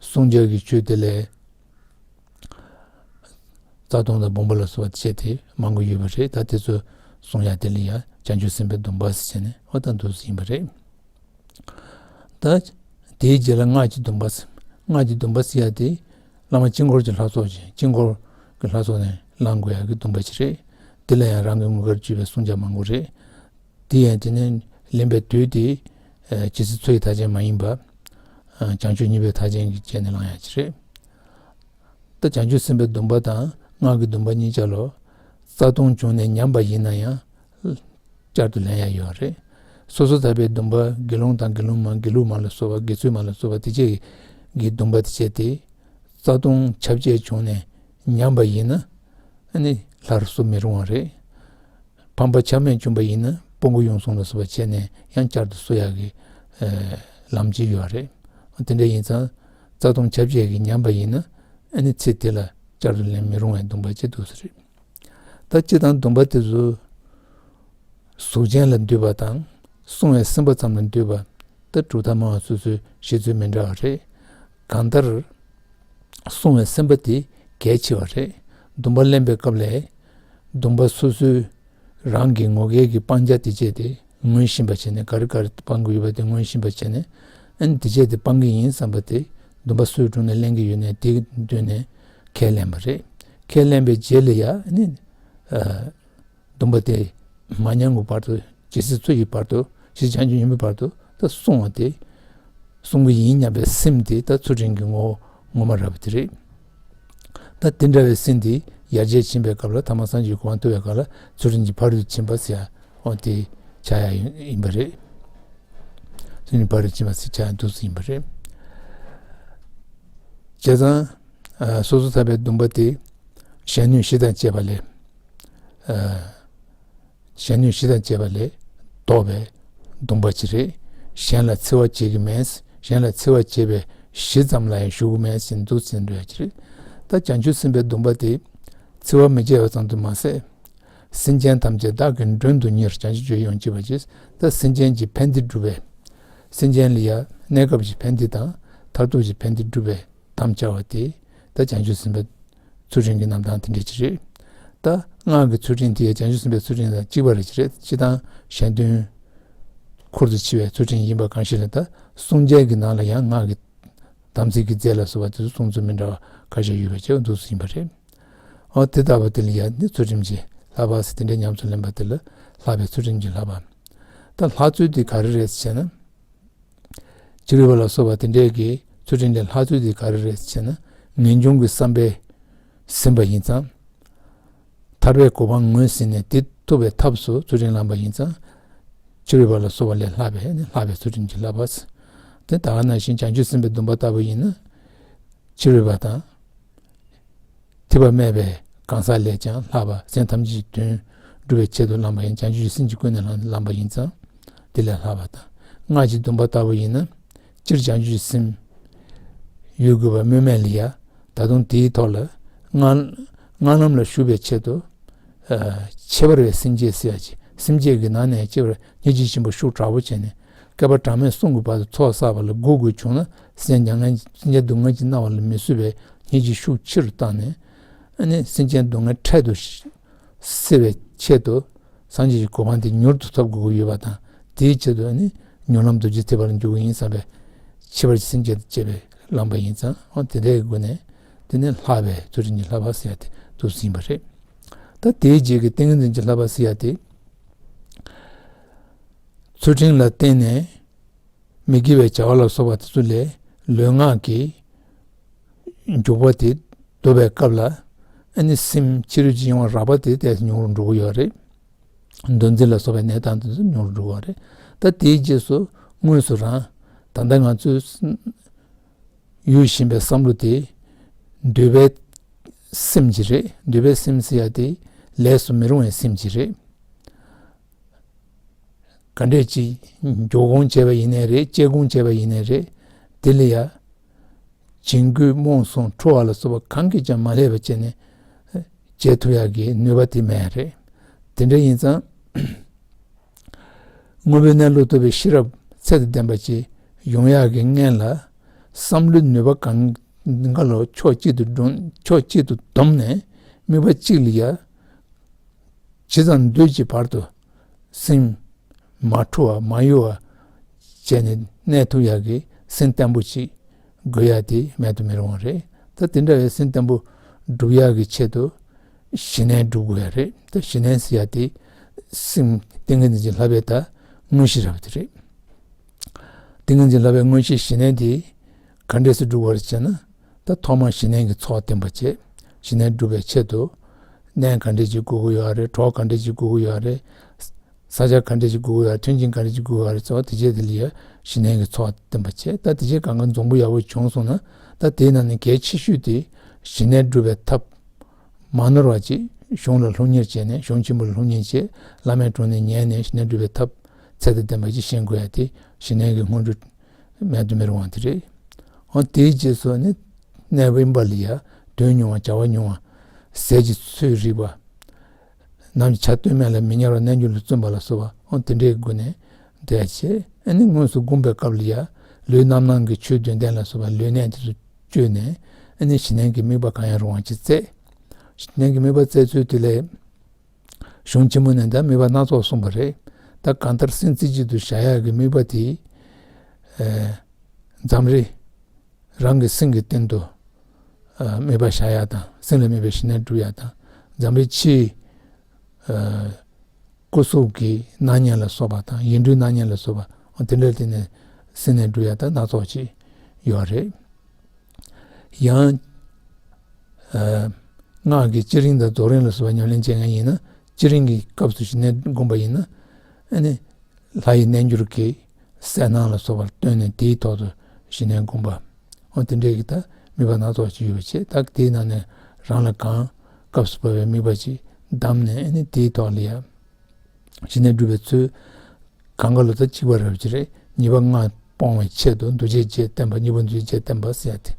བསྲུང་བྱ་གི་ཆོས་དེ་ལས། རྩ་ལྟུང་དང་སྦོམ་པོ་ལ་སོགས་པ་བྱས་ཏེ་མང་པོ་ཡོད་པ་རེད། ད་དེ་ཚོ་བསྲུང་ཡ་དེ་ལ་ཡང་བྱང་ཆུབ་སེམས་དཔའི་སྡོམ་པ་ཟེར་བྱས་ནས་འོ་ད་འདུག་སེ་ཡིན་པ་རེད། ད་དེའི་རྗེས་ལ་སྔགས་ཀྱི་སྡོམ་པ་ཟེར། སྔགས་ཀྱི་སྡོམ་པ་ཟེར་ཡ་དེ་བླ་མ་དཀྱིལ་འཁོར་གྱི་ལྷ་ཚོགས་ཀྱི་དཀྱིལ་འཁོར་གྱི་ལྷ་ཚོགས་ནས་བླང་དགོས་ཡ་གི་སྡོམ་པ་ཅིག་རེད། དེ་ལ་ཡང་རང་གི་དངོས་ཀར་བརྗོད་པའི་བསྲུང་བྱ་མང་པོ་རེད། དེ་ཡང་དེ་ནས་ལེན་པའི་དུས་དེ་ཇི་སྲིད་འཚོ་ཡི་མཐའ་ཅན་མ་ཡིན་པ། བྱང་ཆུབ་ཉིད་པའི་མཐའ་ཅན་གྱི་བྱས་ནས་བླང་ཡ་ཅིག་རེད། ད་བྱང་ཆུབ་སེམས་དཔའི་སྡོམ་པ་དང་སྔགས་ཀྱི་སྡོམ་པ་གཉིས་ཆ་ལོ། རྩ་ལྟུང་བྱུང་ནས་ཉམས་པ་ཡིན་ན་ཡང་། བསྐྱར་དུ་ལེན་ཡ་ཡོད་རེད། སོ་སོ་ཐར་པའི་སྡོམ་པ་དགེ་སློང་དང་དགེ་སློང་མ་དགེ་སློང་མ་ལ་སོགས་པ་དགེ་ཚུལ་མ་ལ་སོགས་པ་དེ་བཅས་ཀྱི་སྡོམ་པ་དེ་བྱས་ཏེ། རྩ་ལྟུང་ཁྱབ་བྱེད་བྱུང་ནས་ཉམས་པ་ཡིན་ན། ཨ་ནི་སླར་བསྲུང་མི་རུང་བ་རེད། ཕམ་པ་ཆ་མེད་བྱུང་བ་ཡིན་ན་སྤོང་གི་ཡོང་སོང་ལ་སོགས་པ་བྱས་ནས་ཡང་བསྐྱར་དུ་གསོ་ཡག་གི་ལམ་གཅིག་ཡོད་རེད། དེ་འདྲ་ཡིན་ཙང་རྩ་ལྟུང་ཁྱབ་བྱེད་ཀྱི་ཉམས་པ་ཡིན་ན་ཨ་ནི་ཚེ་དེ་ལ་བསྐྱར་དུ་ལེན་མི་རུང་བའི་སྡོམ་པ་ཅིག་འདུག་ས་རེད། ད་སྤྱིར་བཏང་སྡོམ་པ་དེ་ཚོ་གཟུགས་ཅན་ལ་འདུས་པ་དང་བསྲུང་བའི་སེམས་པ་ཙམ་ལ་འདུས་པ་ད་གྲུབ་མཐའ་སྨྲ་བ་སོ་སོའི་བཞེད་ཚུལ་མི་འདྲ་བ་རེད། གང་ལྟར། བསྲུང་བའི་སེམས་པ་དེ་གལ་ཆེ་བ་རེད། སྡོམ་པ་ལེན་པའི་སྐབས་ལ། སྡོམ་པ་སོ་སོའི་རང་གི་ངོ་སྐལ་གྱི་སྤང་བྱ་དེ་བྱས་ཏེ་ངོས་ཤེས་པ་བྱས་ནས་ག་རེ་ག་རེ་སྤང་གི་ཡོད་པ་དེ་ངོས་ཤེས་པ་བྱས་ནས་ཨ་ནི་དེ་བྱས་ཏེ་སྤང་གི་ཡིན་བསམ་པ་དེ་སྡོམ་པ་སུའི་དྲུང་ནས་ལེན་གྱི་ཡོད་ནས་དེ་མདུན་ནས་ཁས་ལེན་པ་རེད། ཁས་ལེན་པའི་རྗེས་ལ་ཡང་ཨ་ནི། སྡོམ་པ་དེ་མ་ཉམས་ཀྱི་བར་དུ་ཇི་སྲིད་འཚོ་ཡི་བར་དུ་ཇི་སྲིད་བྱང་ཆུབ་ཉིད་པའི་བར་དུ་ད་བསྲུང་བ་དེ་བསྲུང་གི་ཡིན་སྙམ་པའི་སེམས་དེ་ད་ཚུལ་ཁྲིམས་ཀྱི་ངོ་བོ་ངོ་མ་རབ་དེ་རེད། ད་དེ་འདྲ་བའི་སེམས་དེ་ཡར་རྒྱས་ཕྱིན་པའི་སྐབས་ལ་ཐ་མ་སངས་རྒྱས་ཀྱི་གོ་འཕང་ཐོབ་པའི་སྐབས་ལ་ཚུལ་ཁྲིམས་ཀྱི་ཕ་རོལ་ཏུ་ཕྱིན་པ་ཟེར་ཡ་འོ་དེ་ཆགས་ཡ་ཡིན་པ་རེད། ཚུལ་ཁྲིམས་ཕ་རོལ་ཏུ་ཕྱིན་པ་ཟེར་ཆགས་ཡ་འདུག་སེ་ཡིན་པ་རེད། བྱས་ཙང་ ཨ་སོ་སོར་ཐར་པའི་སྡོམ་པ་དེ་གཞན་གནོད་བཞི་དང་བཅས་པ་ལས། ཨ་གཞན་གནོད་བཞི་དང་བཅས་པ་ལས་ལྡོག་པའི་སྡོམ་པ་ཅིག་རེད། གཞན་ལ་འཚེ་བ་བྱེད་ཀྱི་མེད། གཞན་ལ་འཚེ་བ་བྱེད་པའི་གཞི་ཙམ་ལ་ཡང་ཞུགས་ཀྱི་མེད་ཟེར་འདུག་ཟེར་འགྲོ་ཡ་ཅིག་རེད། ད་བྱང་ཆུབ་སེམས་དཔའི་སྡོམ་པ་དེ་འཚེ་བ་མི་བྱེད་པ་ཙམ་དུ་མ་ཟད། སེམས་ཅན་ཐམས་ཅད་བདག་གི་མགྲོན་དུ་གཉེར། བྱང་ཆུབ་སྤྱོད་ཡོངས་སྤྱད་པར་བྱེད། ད་སེམས་ཅན་གྱི་ཕན་བདེ་སྒྲུབ་པའི། སེམས་ཅན་ལ་ཡང་གནས་སྐབས་ཀྱི་ཕན་བདེ་དང་མཐར་ཐུག་གི་ཕན་བདེ་སྒྲུབ་པའི་དམ་བཅའ་བ་དེ་ད་བྱང་ཆུབ་སེམས་དཔའི་ཚུལ་ཁྲིམས་ཀྱི་རྣམ་གྲངས་དེ་འདྲ་ཅིག་རེད། ད་སྔགས་ཀྱི་ཚུལ་ཁྲིམས་དེ་ཡང་བྱང་ཆུབ་སེམས་དཔའི་ཚུལ་ཁྲིམས་དང་གཅིག་པ་རེད་ཅིག་རེད། སྤྱིར་བཏང་གཞན་དོན་ཁུར་དུ་ཆེ་བའི་ཚུལ་ཁྲིམས་ཡིན་པ་གང་ཞིག་ལ། ད་སྲུང་བྱའི་གི་ནང་ལ་ཡང་སྔགས་ཀྱི་དམ་ཚིག་གི་རྫས་ལ་སོགས་པ་དེ་ཚོ་སྲུང་ཚུལ་མི་འདྲ་བ་ཁ་ཤས་ཡོད་པའི་ཕྱིར་འདུག་ཟིན་པ་རེད། འོ་དེ་ལྟ་བུ་དེ་ལ་ཡང་ནི་ཚུལ་ཁྲིམས་ཀྱི་བསླབ་པ་ཟེར་དེ་འདྲའི་ཉམས་སུ་ལེན་པ་དེ་ལ་བསླབ་པའི་ཚུལ་ཁྲིམས་ཀྱི་བསླབ་པ། ད་ལྷག་ཚུལ་དེ་ག་རེ་རེད་ཟེར་ན། ཕྱི་རོལ་པ་ལ་སོགས་པ་དེ་འདྲས་ཀྱི་ཚུལ་ཁྲིམས་ལས་ལྷག་ཚུལ་དེ་ག་རེ་རེད་ཟེར་ན། ངེས་འབྱུང་གི་བསམ་པས་ཟིན་པ་ཡིན་ཙང་། ཐར་པའི་གོ་འཕང་ངོས་ཟིན་ནས་དེ་ཐོབ་པའི་ཐབས་སུ་ཚུལ་ཁྲིམས་བླངས་པ་ཡིན་ཙང་། ཕྱི་རོལ་པ་ལ་སོགས་པ་ལས་ལྷག་པའི་ནི་ལྷག་པའི་ཚུལ་ཁྲིམས་ཀྱི་བསླབ་པ། དེ་ད་ག་ནང་བཞིན་བྱང་ཆུབ་སེམས་དཔའི་སྡོམ་པ་ལྟ་བུ་ཡིན་ན། ཕྱི་རོལ་པ་དང་། ཐེག་པ་དམན་པའི་གང་ཟག་ལས་ཀྱང་ལྷག་པ། སེམས་ཐམས་ཅད་ཀྱི་དོན་སྒྲུབ་པའི་ཆེད་དུ་བླངས་པ་ཡིན། བྱང་ཆུབ་ཀྱི་སེམས་ཀྱིས་ཀུན་ནས་བསླངས་བླངས་པ་ཡིན་ཙང་། དེ་ལས་ལྷག་པ་དང་། སྔགས་ཀྱི་སྡོམ་པ་ལྟ་བུ་ཡིན་ན། སྤྱིར་བྱང་ཆུབ་ཀྱི་སེམས་ཡོད་དགོས་པ་སྨོས་མེད་ལ་ཡ། ད་དུང་དེའི་ཐོག་ལ་སྔགས་སྔགས་ལམ་ལ་ཞུགས་པའི་ཆེད་དུ། ཨ་ཁྱད་པར་བའི་སེམས་བསྐྱེད་ཟེར་ཡ་ཅིག་སེམས་བསྐྱེད་ཀྱི་ནང་ནས་ཁྱད་པར་སྙིང་རྗེ་ཆེན་པོ་ཤུགས་དྲག་པོ་བྱས་ནས། བསྐལ་པ་གྲངས་མེད་གསུམ་གྱི་བར་དུ་འཚོ་བ་བསགས་པ་ལ་བསྒུག་དགོས་བྱུང་ན། སེམས་མྱ་ངན་སེམས་ཅན་སྡུག་བསྔལ་གྱིས་མནར་བ་ལ་མི་བཟོད་པའི་སྙིང་རྗེ་ཤུགས་ཆེ་རུ་བཏང་ནས། ཨ་ནི་སེམས་ཅན་སྡུག་བསྔལ་འཕྲལ་དུ་སེལ་བའི་ཆེད་དུ་སངས་རྒྱས་ཀྱི་གོ་འཕང་དེ་མྱུར་དུ་ཐོབ་དགོས་ཀྱི་ཡོད་པ་དང་། དེའི་ཆེད་དུ་ཨ་ནི་མྱུར་ལམ་རྡོ་རྗེ་ཐེག་པ་ལ་འཇུག་གི་ཡིན་བསམ་པའི་ཁྱད་པར་གྱི་སེམས་བསྐྱེད་དུ་བྱས་པའི་བླངས་པ་ཡིན་ཙང་། འོ་དེ་འདྲའི་སྒོ་ནས་དེ་ནི་ལྷག་པའི་ཚུལ་ཁྲིམས་ཀྱི་བསླབ་པ་ཟེར་ཡ་དེ་འདུག་ཟིན་པ་རེད། ད་དེའི་རྗེས་ཀྱི་ཏིང་ངེ་འཛིན་གྱི་བསླབ་པ་ཟེར་ཡ་དེ། ཚུལ་ཁྲིམས་ལ་བརྟེན་ནས་མི་དགེ་བའི་བྱ་བ་ལ་སོགས་པ་དེ་ཚོ་ལས་ལུས་ངག་གི་འཇུག་པ་དེ་ལྡོག་པའི་སྐབས་ལ། ཨ་ནི་སེམས་ཕྱི་རོལ་གྱི་གཡེང་བ་རགས་པ་དེ་ཏོག་ཙམ་ཉུང་རུ་འགྲོ་གི་ཡོད་རེད། འདུ་འཛི་ལ་སོགས་པའི་གནས་སྟངས་དེ་ཚོ་ཉུང་རུ་འགྲོ་གི་ཡོད་རེད། ད་དེའི་རྗེས་སུ་དངོས་སུ་རང་ད་ལྟ་ང་ཚོས་ཡོད་བཞིན་པའི་བསམ་བློ་དེ་འདོད་པའི་སེམས་ཀྱི་རེད། འདོད་པའི་སེམས་ཟེར་ཡ་དེ་ལས་སུ་མི་རུང་བའི་སེམས་ཀྱི་རེད། ག་འདྲས་ཅིག་འཇོག་སྒོམ་བྱས་པ་ཡིན་ནའི་རེད། བཅད་སྒོམ་བྱས་པ་ཡིན་ནའི་རེད། དེ་ལ་ཡ་བྱིང་རྒོད་རྨོངས་གསུམ་ཁྲོ་བ་ལ་སོགས་པ་གང་གིས་ཀྱང་མ་བསླད་པ་བྱས་ནས་བྱེད་ཐུབ་ཡག་གི་ནུས་པ་དེ་མེད་རེད། དེ་འདྲ་ཡིན་ཙང་དངོས་པོའི་གནས་ལུགས་རྟོགས་པའི་ཤེས་རབ་ཚད་དང་ལྡན་པ་ཅིག་ཡོང་ཡག་གི་སྔོན་ལ། བསམ་བློའི་ནུས་པ་གང་ག་ལོ་ཕྱོགས་གཅིག་ཏུ་བསྡོམས་ཕྱོགས་གཅིག་ཏུ་བསྡོམས་ནས་དམིགས་པ་གཅིག་ལ་ཡ། ཇི་ཙམ་འདོད་ཀྱི་བར་དུ་སེམས་མ་འཁྲུལ་བ་མ་གཡོ་བ་བྱས་ནས་གནས་ཐུབ་ཡག་གི་སེམས་བརྟན་པོ་ཅིག་དགོས་ཡག་དེ་མེད་དུ་མི་རུང་བ་རེད། ད་དེ་འདྲ་བའི་སེམས་བརྟན་པོ་སྒྲུབ་ཡག་གི་ཆེད་དུ་ཞི་གནས་སྒྲུབ་དགོས་ཡག་རེད། ད་ཞི་གནས་ཟེར་ཡག་དེ་སེམས་ཏིང་ངེ་འཛིན་གྱི་བསླབ་པའི་ད་དངོས་གཞི་རེད་པ་དེ་རེད། ཏིང་ངེ་འཛིན་བསླབ་པའི་དངོས་གཞི་ཞི་གནས་དེ་ག་འདྲས་སེ་སྒྲུབ་དགོས་རེད་ཟེར་ན། ད་ཐོག་མར་ཞི་གནས་ཀྱི་ཚོགས་བསྟེན་པ་བྱེད། ཞི་གནས་སྒྲུབ་པའི་ཆེད་དུ་གནས་ག་འདྲས་ཅིག་དགོས་ཀྱི་ཡོད་རེད། གྲོགས་ག་འདྲས་ཅིག་དགོས་ཀྱི་ཡོད་རེད། ས་ཆ་ག་འདྲས་ཅིག་དགོས་ཀྱི་ཡོད་རེད། མཐུན་རྐྱེན་ག་འདྲས་ཅིག་དགོས་ཀྱི་ཡོད་རེད་ཟེར་བ་དེ་བྱས་དེ་ལ་ཡ་ཞི་གནས་ཀྱི་ཚོགས་བསྟེན་པ་བྱེད། ད་དེ་བྱས་གང་ག་འཛོམས་པོ་ཡག་པོ་བྱུང་སོང་ན། ད་དེའི་ནང་ནས་གལ་ཆེ་ཤོས་དེ་ཞི་གནས་སྒྲུབ་པའི་ཐབས་མ་ནོར་བ་ཅིག་གཞུང་ལ་སློབ་གཉེར་བྱས་ནས། གཞུང་ཆེན་པོ་ལ་སློབ་གཉེར་བྱས། བླ་མའི་དྲུང་ནས་ཉན་ནས་ཞི་གནས་སྒྲུབ་པའི་ཐབས་ཚད་དང་ལྡན་པ་ཅིག་ཤེས་དགོས་ཡ་དེ་ཞི་གནས་ཀྱི་སྔོན་འགྲོ་མེད་དུ་མི་རུང་བ་དེ་རེད། འོ་དེའི་རྗེས་སུ་ནི་གནས་དབེན་པ་ལ་ཡ་དོན་ཉུང་བ་བྱ་བ་ཉུང་བ། ཟས་ཀྱི་ཚོད་རིག་པ། ནམ་ཕྱེད་ལྟོས་མེད་ལ་མི་ཉལ་བར་རྣལ་འབྱོར་ལ་བརྩོན་པ་ལ་སོགས་པ། འོ་དེ་འདྲའི་སྒོ་ནས་བསྡད་བྱས། ཨ་ནི་དངོས་སུ་སྒོམ་པའི་སྐབས་ལ་ཡ་ལུས་རྣམ་སྣང་གི་ཆོས་བདུན་ལྡན་ལ་སོགས་པ་ལུས་གནད་དེ་ཚོ་བཅོས་ནས། ཨ་ནི་ཞི་གནས་ཀྱི་དམིགས་པ་གང་ཡང་རུང་བ་ཅིག་བཙལ། ཞི་གནས་ཀྱི་དམིགས་པ་བཙལ་ཚུལ་དེ་ལས། གཞུང་ཆེན་མོ་ནས་ད་དམིགས་པ་སྣ་ཚོགས་གསུངས་པ་རེད། ད་གང་ལྟར་སེམས་རྩེ་གཅིག་ཏུ་བཞག་ཡག་གི་དམིགས་པ་དེ། ཨ་འཛམ་རི་རང་གི་སེམས་ཀྱི་སྟེང་དུ་ཨ་དམིགས་པ་བཞག་ཡག་དང་། སེམས་ལ་དམིགས་པའི་ཞི་གནས་སྒྲུབ་ཡག་དང་། འཛམ་རི་ཕྱིའི་ཨ་སྐུ་གཟུགས་ཀྱི་སྣང་བརྙན་ལ་སོགས་པ་དང་། ཡིག་འབྲུའི་སྣང་བརྙན་ལ་སོགས་པ། འོ་དེ་འདྲ་དེ་ནས་སེམས་གནས་སྒྲུབ་ཡག་དང་སྣ་ཚོགས་ཅིག་ཡོད་རེད། ཡང་། ཨ་སྔགས་ཀྱི་བསྐྱེད་རིམ་དང་རྫོགས་རིམ་ལ་སོགས་པ་ཉམས་ལེན་བྱེད་མཁན་ཡིན་ན། བསྐྱེད་རིམ་གྱི་སྐབས་སུ་ཞི་གནས་བསྒོམ་པ་ཡིན་ན། ཨ་ནི་ལྷ་ཡི་རྣལ་འབྱོར་གྱི་གསལ་སྣང་ལ་སོགས་པ་བཏོན་ནས་དེའི་ཐོག་ཏུ་ཞི་གནས་བསྒོམ་པ། འོ་དེ་འདྲའི་གི་ད་ དམིགས་པ་སྣ་ཚོགས་ཅིག་ཡོད་པ་བྱས། ད་དེའི་ནང་ནས་རང་ལ་གང་སྐབས་སུ་བབ་པའི་དམིགས་པ་ཅིག་བདམས་ནས། ཨ་ནི་དེའི་ཐོག་ལ་ཡ་ཞི་གནས་སྒྲུབ་པའི་ཚུལ་གང་ག་ལ་ད་གཅིག་པ་རེད་པ་ཅིག་རེད། ཉེས་པ་ལྔ་སྤོང་བའི་ཆེད་དུ་འདུ་བྱེད་བརྒྱད་བསྟན་པ། གཉིས་པོ་འདུ་བྱེད་བརྒྱད་བསྟན་པ་ཟེར་ཡ་དེ།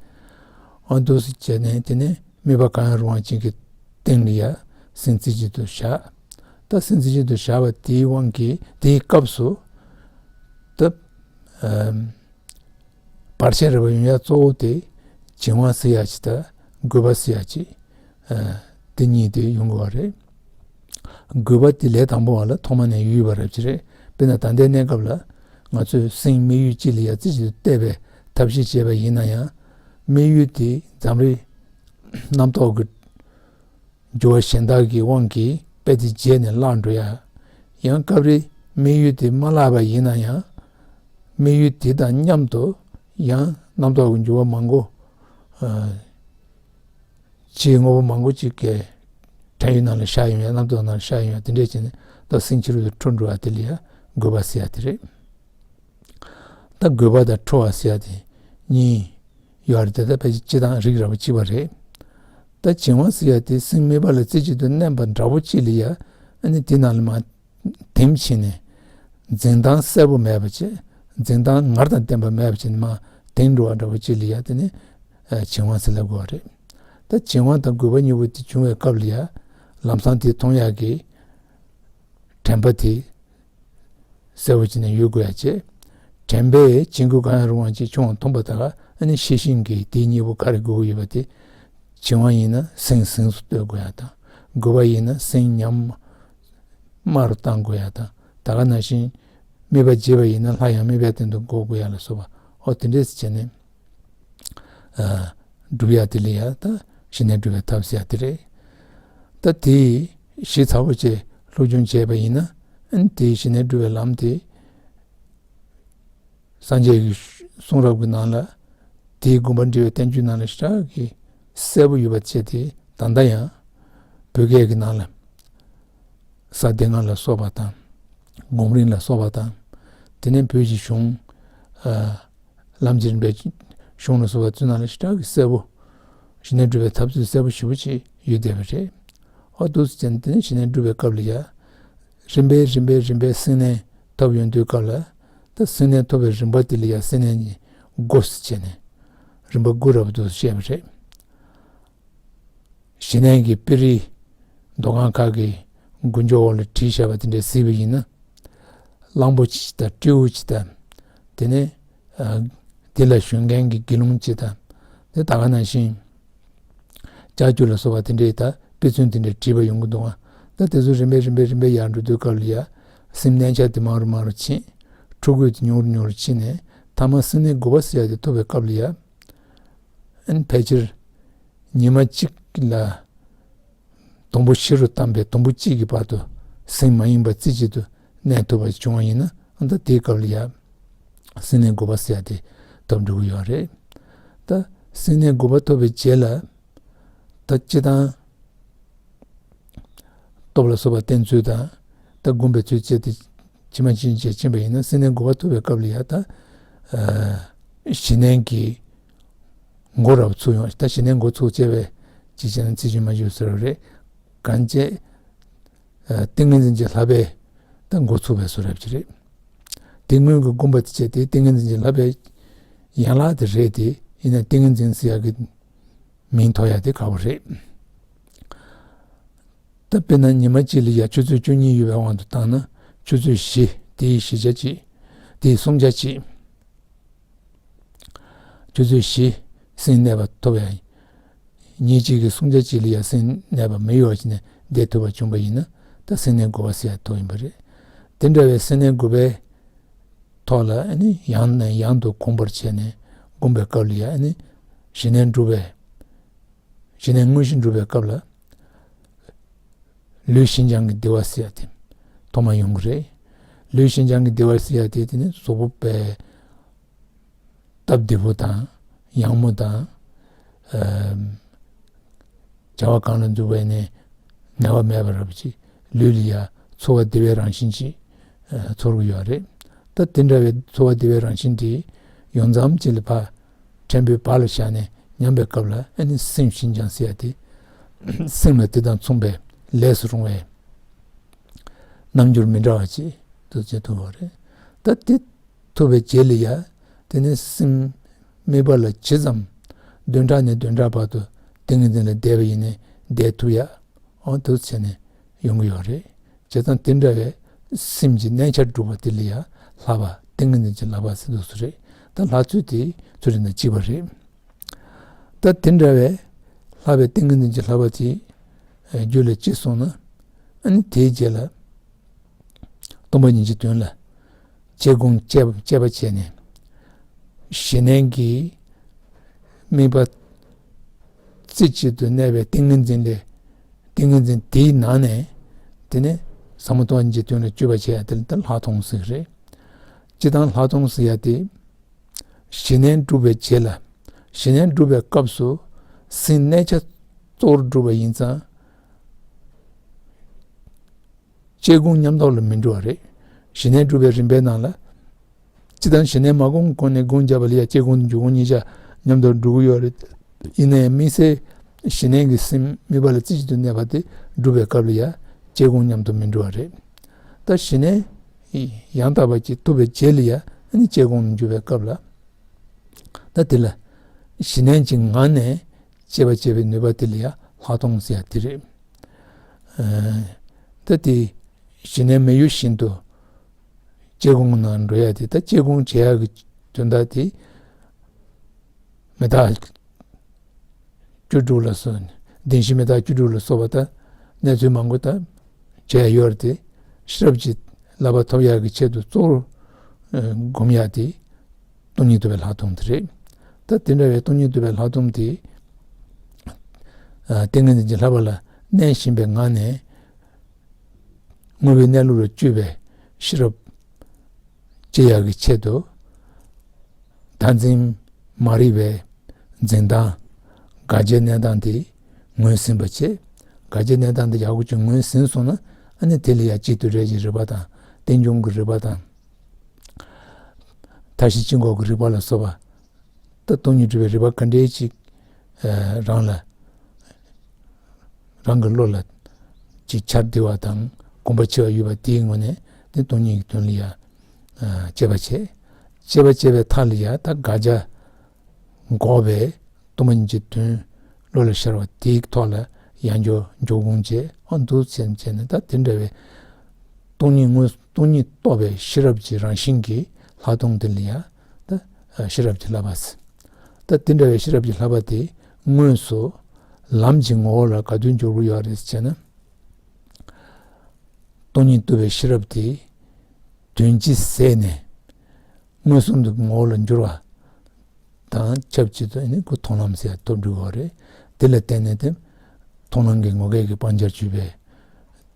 ཨ་འདུག་སེ་བྱས་ནས་དེ་ནས་དམིགས་པ་གང་ཡང་རུང་བ་ཅན་གྱི་སྟེང་ལ་ཡ་སེམས་རྩེ་གཅིག་ཏུ་བཞག་ད་སེམས་རྩེ་གཅིག་ཏུ་བཞག་པ་དེའི་དབང་གིས་དེའི་སྐབས་སུ་ད་ཨམ། བར་ཆད་རེག་པ་ཡོང་ཡ་གཙོ་བོ་དེ་བྱིང་བ་ཟེར་ཡ་ཅིག་དང་རྒོད་པ་ཟེར་ཡ་ཅིག་ཨ། དེ་གཉིས་དེ་ཡོང་གི་བ་རེད། རྒོད་པ་དེ་ལས་དང་པོ་བ་ལ་ཐོག་མ་ནས་ཡོད་པ་རེད་པ་ཅིག་རེད། དཔེར་ན་ད་ལྟའི་གནས་སྐབས་ལ་ང་ཚོས་སེམས་དམིགས་ཡུལ་གཅིག་ལ་ཡ་རྩེ་གཅིག་ཏུ་གཏད་པའི་ཐབས་ཤེས་བྱས་པ་ཡིན་ན་ཡང་། དམིགས་ཡུལ་དེ་འཛམ་རིག་རྣམ་རྟོག་གི་འགྱུ་བ་གཞན་དག་གི་དབང་གིས་རྦད་དེ་བརྗེད་ནས་བརླག་འགྲོ་ཡ། ཡང་སྐབས་རེ་དམིགས་ཡུལ་དེ་མ་བརླག་པ་ཡིན་ན་ཡང་། དམིགས་ཡུལ་དེ་དང་མཉམ་དུ་ཡང་རྣམ་རྟོག་གི་འགྱུ་བ་མང་པོ་ཨ། ཕྱིའི་དངོས་པོ་མང་པོ་ཅིག་གི་བྲན་གཡོག་ནང་ལ་ཤར་ཡོང་ཡ། རྣམ་རྟོག་ནང་ལ་ཤར་ཡོང་ཡ། དེ་འདྲས་བྱས་ནས་ད་སེམས་ཕྱི་རོལ་དུ་འཕྲོ་འགྲོ་བ་དེ་ལ་ཡ་རྒོད་པ་ཟེར་ཡ་དེ་རེད། ད་རྒོད་པ་དང་འཕྲོ་བ་ཟེར་ཡ་དེ་གཉིས་ཡོད་རེད་དེ། ད་ཕལ་ཆེར་སྤྱིར་བཏང་རིགས་ར་བ་གཅིག་པ་རེད། ད་བྱིང་བ་ཟེར་ཡ་དེ་སེམས་དམིགས་པ་ལ་རྩེ་གཅིག་ཏུ་གནས་པ་འདྲ་བོ་ཅིག་ལ་ཡ། ཨ་ནི་དེ་ནང་ལ་མར་དེངས་ཕྱིན་ནས་འཛིན་སྟངས་གསལ་པོ་མེད་པ་བྱས། འཛིན་སྟངས་ངར་དང་ལྡན་པ་མེད་པ་བྱས་ནས་མར་དེངས་འགྲོ་བ་འདྲ་བོ་ཅིག་ལ་ཡ། དེ་ནི་ཨ། བྱིང་བ་ཟེར་ལབ་དགོས་པ་རེད། ད་བྱིང་བ་དང་རྒོད་པ་གཉིས་པོ་དེ་བྱུང་བའི་སྐབས་ལ་ཡ། ལམ་སང་དེ་མཐོང་ཡག་གི་དྲན་པ་དེ་གསལ་པོ་བྱས་ནས་ཡོད་དགོས་ཡ་བྱས། དྲན་པས་བྱིང་རྒོད་གང་ཡང་རུང་བ་ཅིག་བྱུང་བ་མཐོང་པ་དང་། ཨ་ནི་ཤེས་བཞིན་གྱིས་དེ་གཉིས་པོ་ག་རེ་དགོས་ཀྱི་ཡོད་པ་དེ། བྱིང་བ་ཡིན་ན་སེམས་གཟེངས་སུ་གཏོད་དགོས་ཡ་དང་། རྒོད་པ་ཡིན་ན་སེམས་ཉམས་དམའ་རུ་བཏང་དགོས་ཡ་དང་། ད་ག་ནང་བཞིན་དམིགས་པ་བརྗེད་པ་ཡིན་ན་སླར་ཡང་དམིགས་པའི་སྟེང་དུ་འགོད་དགོས་ཡ་ལ་སོགས་པ། ཨོ་དེ་འདྲས་བྱས་ནས། ཨ། སྒྲུབ་ཡ་དེ་ལ་ཡ་ད་ཞི་གནས་སྒྲུབ་པའི་ཐབས་ཟེར་ཡ་དེ་རེད། ད་དེ་ཞིབ་ཚགས་པོ་བྱས་སློབ་སྦྱོང་བྱས་པ་ཡིན་ན། ཨ་ནི་དེ་ཞི་གནས་སྒྲུབ་པའི་ལམ་དེ་སངས་རྒྱས་ཀྱི་གསུང་རབ་ཀྱི་ནང་ལ། དེའི་དགོངས་པ་འགྲེལ་བའི་བསྟན་བཅོས་ནང་ལ་ཞེ་དྲག་གི་གསལ་པོ་ཡོད་པ་བྱས་ཏེ། ད་ལྟ་ཡང་བོད་སྐད་ཀྱི་ནང་ལ། ས་སྡེ་ལྔ་ལ་སོགས་པ་དང་། སྒོམ་རིམ་ལ་སོགས་པ་དང་། དེ་ནས་བོད་ཀྱི་གཞུང་། ཨ། ལམ་གྱི་རིམ་པའི་གཞུང་ལ་སོགས་པ་ཚོའི་ནང་ལ་ཞེ་དྲག་གི་གསལ་པོ། ཞི་གནས་སྒྲུབ་པའི་ཐབས་ཚུལ་གསལ་པོ་ཞེ་པོ་ཅིག་ཡོད་བསྡད་པ་རེད། ཨ་འདུག་སེ་བྱས་ནས་དེ་ནས་ཞི་གནས་སྒྲུབ་པའི་སྐབས་ལ་ཡ། རིམ་པས་རིམ་པས་རིམ་པས་སེམས་གནས་ཐོབ་ཡོང་དུས་སྐབས་ལ། ད་སེམས་གནས་ཐོབ་པའི་རིམ་པ་དེ་ལ་ཡ་སེམས་གནས་ཀྱི་སྒོ་ཟེར་བྱས་ནས། རིམ་པ་དགུ་རབ་ཏུ་བཤད་པ་རེད། ཞི་གནས་ཀྱི་དཔེ་རིས་མདོ་ཁང་ཁག་གི་མགུར་མཇུག་འོག་ལ་བྲིས་བཞག་པ་དེ་འདྲ་གཟིགས་པ་ཡིན་ན། གླང་པོ་ཆེ་དང་སྤྲེའུ་ཆེ་དང་། དེ་ནས་ཨ། དེ་ལ་ཞོན་མཁན་གྱི་དགེ་སློང་ཆེ་དང་། དེ་ད་ག་ནང་བཞིན་ལྕགས་ཀྱུ་ལ་སོགས་པ་དེ་འདྲའི་ད་དཔེ་མཚོན་དེ་འདྲ་བྲིས་པ་ཡོང་གི་འདུག་ཨ། ད་དེ་ཚོ་རིམ་པས་རིམ་པས་རིམ་པས་ཡར་འགྲོ་དུས་སྐབས་ལ་ཡ། སེམས་གནས་འཆར་དེ་མང་རུ་མང་རུ་ཕྱིན། འཁྲུལ་རྒོད་དེ་ཉུང་རུ་ཉུང་རུ་ཕྱིན་ནས། ཐ་མ་སེམས་གནས་དགུ་པ་ཟེར་ཡ་དེ་ཐོབ་པའི་སྐབས་ལ་ཡ། ཨ་ནི་ཕལ་ཆེར་ཉི་མ་གཅིག་ལ་དུམ་བུ་ཤེལ་རུ་བལྟམས་པའི་དུམ་བུ་གཅིག་གི་བར་དུ་སེམས་མ་ཡེངས་པར་རྩེ་གཅིག་ཏུ་གནས་ཐུབ་པ་བྱུང་བ་ཡིན་ན། ཨ་ད་དེའི་སྐབས་ལ་ཡ་སེམས་གནས་དགུ་པ་ཟེར་ཡ་དེ་ཐོབ་འགྲོ་གི་ཡོད་རེད། ད་སེམས་གནས་དགུ་པ་ཐོབ་པའི་རྗེས་ལ། ད་སྤྱིར་བཏང་སྟོབས་ལ་སོགས་པ་བསྟེན་ཚུལ་དང་། ད་བསྒོམ་པའི་ཚུལ་བཅས་ཏེ་ཇི་མ་ཇི་བཞིན་བྱས་ཕྱིན་པ་ཡིན་ན། སེམས་གནས་དགུ་པ་ཐོབ་པའི་སྐབས་ལ་ཡ་ད། ཨ། ཞི་གནས་ཀྱི་འགོ་རབ་ཚུགས་ཡོང་། ད་ཞི་གནས་འགོ་ཚུགས་བྱས་པས་ཅི་བྱས་ན་ཚིག་རྒྱུན་མ་བརྗོད་ཟེར་བ་རེད། གང་བྱས། ཨ། ཏིང་ངེ་འཛིན་གྱི་བསླབ་པས་ད་འགོ་ཚུགས་པའི་བཟོ་འདྲ་ཅིག་རེད། དེ་སྔོན་གྱི་བསྒོམ་པ་དེ་བྱས་ཏེ་ཏིང་ངེ་འཛིན་གྱི་བསླབ་པའི་ཡན་ལག་དེ་རེད་དེ། ཡིན་ན་ཏིང་ངེ་འཛིན་ཟེར་ཡག་གི་མིང་ཐོགས་ཡག་དེ་ཁག་པོ་རེད། ད་དཔེར་ན་ཉི་མ་གཅིག་ལ་ཡ་ཆུ་ཚོད་བཅུ་གཉིས་ཡོད་པའི་དབང་དུ་བཏང་ན། ཆུ་ཚོད་བཞི་དེའི་བཞི་ཆ་གཅིག་དེའི་སུམ་ཆ་གཅིག་ཆུ་ཚོད་བཞི་སེམས་གནས་པ་ཐོབ་ཡ། ཉིན་གཅིག་གི་སུམ་ཆ་གཅིག་ལ་ཡ་སེམས་གནས་པ་མི་གཡོ་བ་ཞིག་ནས་བསྡད་ཐུབ་པ་བྱུང་བ་ཡིན་ན། ད་སེམས་གནས་དགུ་པ་ཟེར་ཡ་ཐོབ་ཡིན་པ་རེད། དེ་འདྲ་བའི་སེམས་གནས་དགུ་པའི་ཐོག་ལ། ཨ་ནི་ཡང་ནས་ཡང་དུ་གོམས་པར་བྱས་ནས་བསྒོམ་པའི་སྐབས་ལ་ཡ། ཨ་ནི་ཞི་གནས་སྒྲུབ་པའི། ཞི་གནས་དངོས་གཞི་སྒྲུབ་པའི་སྐབས་ལ། ལུས་ཤིན་སྦྱངས་ཀྱི་བདེ་བ་ཟེར་ཡ་དེ་ཐོག་མ་ཡོང་གི་རེད། ལུས་ཤིན་སྦྱངས་ཀྱི་བདེ་བ་ཟེར་ཡ་དེ། དེ་ནི་གཟུགས་པོ་པའི་སྟབས་བདེ་པོ་དང་ཡང་མོ་དང་། ཨ། བྱ་བ་གང་ལ་འཇུག་པའི་ནི་ངལ་བ་མེད་པ་རབ་ཅིག་ལུས་ལ་ཡ་ཚོར་བ་བདེ་བའི་རང་བཞིན་ཅིག་ཨ། ཚོར་གྱི་ཡོད་རེད། ད་དེ་འདྲ་བའི་ཚོར་བ་བདེ་བའི་རང་བཞིན་དེ་ཡོངས་ཙམ་ཅིག་ལ་ཕར་ཕྲན་བུའི་བར་ལ་བཞག་ནས་ ཉམས་པའི་སྐབས་ལ་ཨ་ནི་སེམས་ཤིན་སྦྱངས་ཟེར་ཡ་དེ། སེམས་ལ་དེ་དང་མཚུངས་པའི་ལས་སུ་རུང་བའི་རྣམ་འགྱུར་མི་འདྲ་བ་ཅིག་ཏུ་བྱེད་ཐུབ་པ་རེད། ད་དེ་ཐུབ་པའི་རྗེས་ལ་ཡ། དེ་ནས་སེམས་དམིགས་པ་ལ་ཇི་ཙམ་བདུན་ཕྲག་ནས་བདུན་ཕྲག་བར་དུ་ཏིང་ངེ་འཛིན་ལ་བསྡད་པ་ཡིན་ནའི་བསྡད་ཐུབ་ཡ། འོ་འདུག་བྱས་ནས་ཡོང་གི་ཡོད་རེད། བྱས་ཙང་དེ་འདྲ་བའི་སེམས་ཀྱི་གནས་ཆ་སྒྲུབ་པ་དེ་ལ་ཡ་བསླབ་པ་ཏིང་ངེ་འཛིན་གྱི་བསླབ་པ་ཟེར་འདུག་སེ་རེད། ད་ལྷག་ཚུལ་དེ་ཚུལ་རིག་དང་གཅིག་པ་རེད། ད་དེ་འདྲ་བའི་བསླབ་པའི་ཏིང་ངེ་འཛིན་གྱི་བསླབ་པ་དེ་རྒྱུད་ལ་སྐྱེས་སོང་ན། ཨ་ནི་དེའི་རྗེས་ལ་སྟོང་པ་ཉིད་ཀྱི་དོན་ལ་དཔྱད་སྒོམ་དཔྱད་དཔྱད་པ་བྱས་ནས། ཞི་གནས་ཀྱི་དམིགས་པ་རྩེ་གཅིག་ཏུ་གནས་པའི་ཏིང་ངེ་འཛིན་ལས། ཏིང་ངེ་འཛིན་དེའི་ནང་ནས། དེ་ནས་ཟབ་མོ་སྟོང་པ་ཉིད་ཀྱི་དོན་ལ་དཔྱོད་པ་བྱེད་ཡ་དེ་ལ་ད་ལྷག་མཐོང་ཟེར་གྱི་རེད། སྤྱིར་བཏང་ལྷག་མཐོང་ཟེར་ཡ་དེ། ཞི་གནས་སྒྲུབ་པའི་རྗེས་ལ། ཞི་གནས་སྒྲུབ་པའི་སྐབས་སུ་སེམས་གནས་ཆ་གཙོ་བོར་སྒྲུབ་པ་ཡིན་ཙང་། དཔྱད་སྒོམ་མཉམ་དུ་ལ་མི་འགྲོ་བ་རེད། ཞི་གནས་སྒྲུབ་པའི་རིམ་པའི་ནང་ལ། སྤྱིར་བཏང་ཞི་གནས་མ་སྒོམ་གོང་ནས་སྒོམ་བརྒྱབ་པ་ལ་ཡ་དཔྱད་སྒོམ་དང་འཇུག་སྒོམ་གཉིས་ཆ་མཉམ་དུ་འགྲོ་གི་ཡོད་རེད། ཡིན་ནའི་དམིགས་བསལ་ཞི་གནས་ཀྱི་སེམས་དམིགས་པ་ལ་རྩེ་གཅིག་ཏུ་གནས་པ་དེ་སྒྲུབ་པའི་སྐབས་ལ་ཡ་དཔྱད་སྒོམ་མཉམ་དུ་མི་འགྲོ་བ་རེད། ད་ཞི་གནས་ཡང་དག་པ་ཅིག་ཐོབ་པའི་རྗེས་ལ་ཡ་ཨ་ནི་དཔྱད་སྒོམ་འཇུག་པའི་སྐབས་ལ། ད་དེ་ལ་ཞི་གནས་ཀྱི་ངང་ནས་དཔྱད་པ་བྱེད་པའི་ནུས་པ་དེ་ལ་ཡ་ལྷག་མཐོང་ཟེར་ཡ་དེ་རེད། ཨ། ད་དེ་ཞི་གནས་མི་གཡོ་བཞིན་དུ་དཔྱད་སྒོམ་ནང་འགྲོ་ཡ་དེ། ད་དཔྱད་སྒོམ་བྱེད་ཡ་གི་དོན་དག་དེ་མི་རྟག་བཅུ་དྲུག་ལ་སོགས། བདེན་བཞི་མི་རྟག་བཅུ་དྲུག་ལ་སོགས་པ། ད་གནས་ཚུལ་མང་པོ་ད་བྱེད་ཡ་ཡོད་རེད་དེ། ཤེས་རབ་ཀྱི་བསླབ་པ་ཐོབ་ཡ་གི་ཆེད་དུ་གཙོ་བོར་ཨ་སྒོམ་ཡ་དེ་སྟོང་ཉིད་རྟོགས་པའི་ལྷག་མཐོང་དེ་རེད། ད་དེ་འདྲ་བའི་སྟོང་ཉིད་རྟོགས་པའི་ལྷག་མཐོང་དེ། ཨ། ཏིང་ངེ་འཛིན་གྱི་བསླབ་པ་ལ་གནས་བཞིན་པའི་ངང་ནས། དངོས་པོའི་གནས་ལུགས་ལ་དཔྱོད་པའི་ཤེས་རབ་སྐྱེ་ཡག་གི་ཆེད་དུ། བདག་འཛིན་མ་རིག་པའི་འཛིན་སྟངས། དགག་བྱའི་གནས་སྟངས་དེ་ངོས་ཟིན་པ་བྱེད། དགག་བྱའི་གནས་སྟངས་དེ་ཡག་པོ་ཅིག་ངོས་ཟིན་སོང་ན། ཨ་ནི་དེ་ལ་ཡ་གཅིག་ཏུ་རེག་བྱའི་རིག་པ་དང་། རྟེན་འབྱུང་གི་རིག་པ་དང་། མཐའ་བཞི་སྤྱི་འགོག་གི་རིག་པ་ལ་སོགས་པ། ད་སྟོང་ཉིད་སྒྲུབ་པའི་རིག་པ་ག་འདྲའི་ཅིག་ཨ། རང་ལ། རང་གི་བློ་ལ་ཅིག་འཆར་བདེ་བ་དང་གོམས་པ་ཆེ་བ་ཡོད་པ་དེའི་ངོས་ནས་དེ་སྟོང་ཉིད་ཀྱི་དོན་ལ་ཡ། ཨ། དཔྱད་པ་བྱེད། དཔྱད་པ་བྱེད་པའི་མཐའ་ལ་ཡ་ད་དགག་བྱ་འགོག་པའི་སྟོང་པ་ཉིད་ཀྱི་དོན་བློ་ལ་ཤར་བ་དེའི་ཐོག་ལ་ཡང་བསྐྱར་འཇུག་སྒོམ་བྱེད། ཨ། འདུག་སེ་བྱས་ནས། ད་དེ་འདྲ་བའི་སྟོང་ཉིད་དངོས། སྟོང་ཉིད་རྟོགས་པའི་ཤེས་རབ་ཀྱི་རང་བཞིན་གྱི་ལྷག་མཐོང་དེ་ལ་ཡ། ད་ཤེས་རབ་ཀྱི་བསླབ་པ་ཟེར། ད་དེ་འདྲ་བའི་ཤེས་རབ་ཀྱི་བསླབ་པ་དེ་དངོས་སུ་ལམ་གྱི་ངོ་བོ་ལ་ག་དུས་འགྱུར་གྱི་ཡོད་རེད་ཟེར་ན། སྟོང་ཉིད་རྟོགས་པའི་ཤེས་རབ་དེ་དོན་སྤྱི་ཟད་ནས་མངོན་སུམ་དུ་ངོ་བོ་ལ་འགྱུར་བ་དང་ཆབས་ཅིག་ཏུ་ནི་ཁོ་མཐོང་ལམ་ཟེར་ཡ་ཐོབ་འགྲོ་གི་ཡོད་རེད། དེ་ལ་བརྟེན་ནས་དེ་མཐོང་ལམ་གྱི་ངོ་སྐལ་གྱི་སྤང་བྱར་གྱུར་པའི་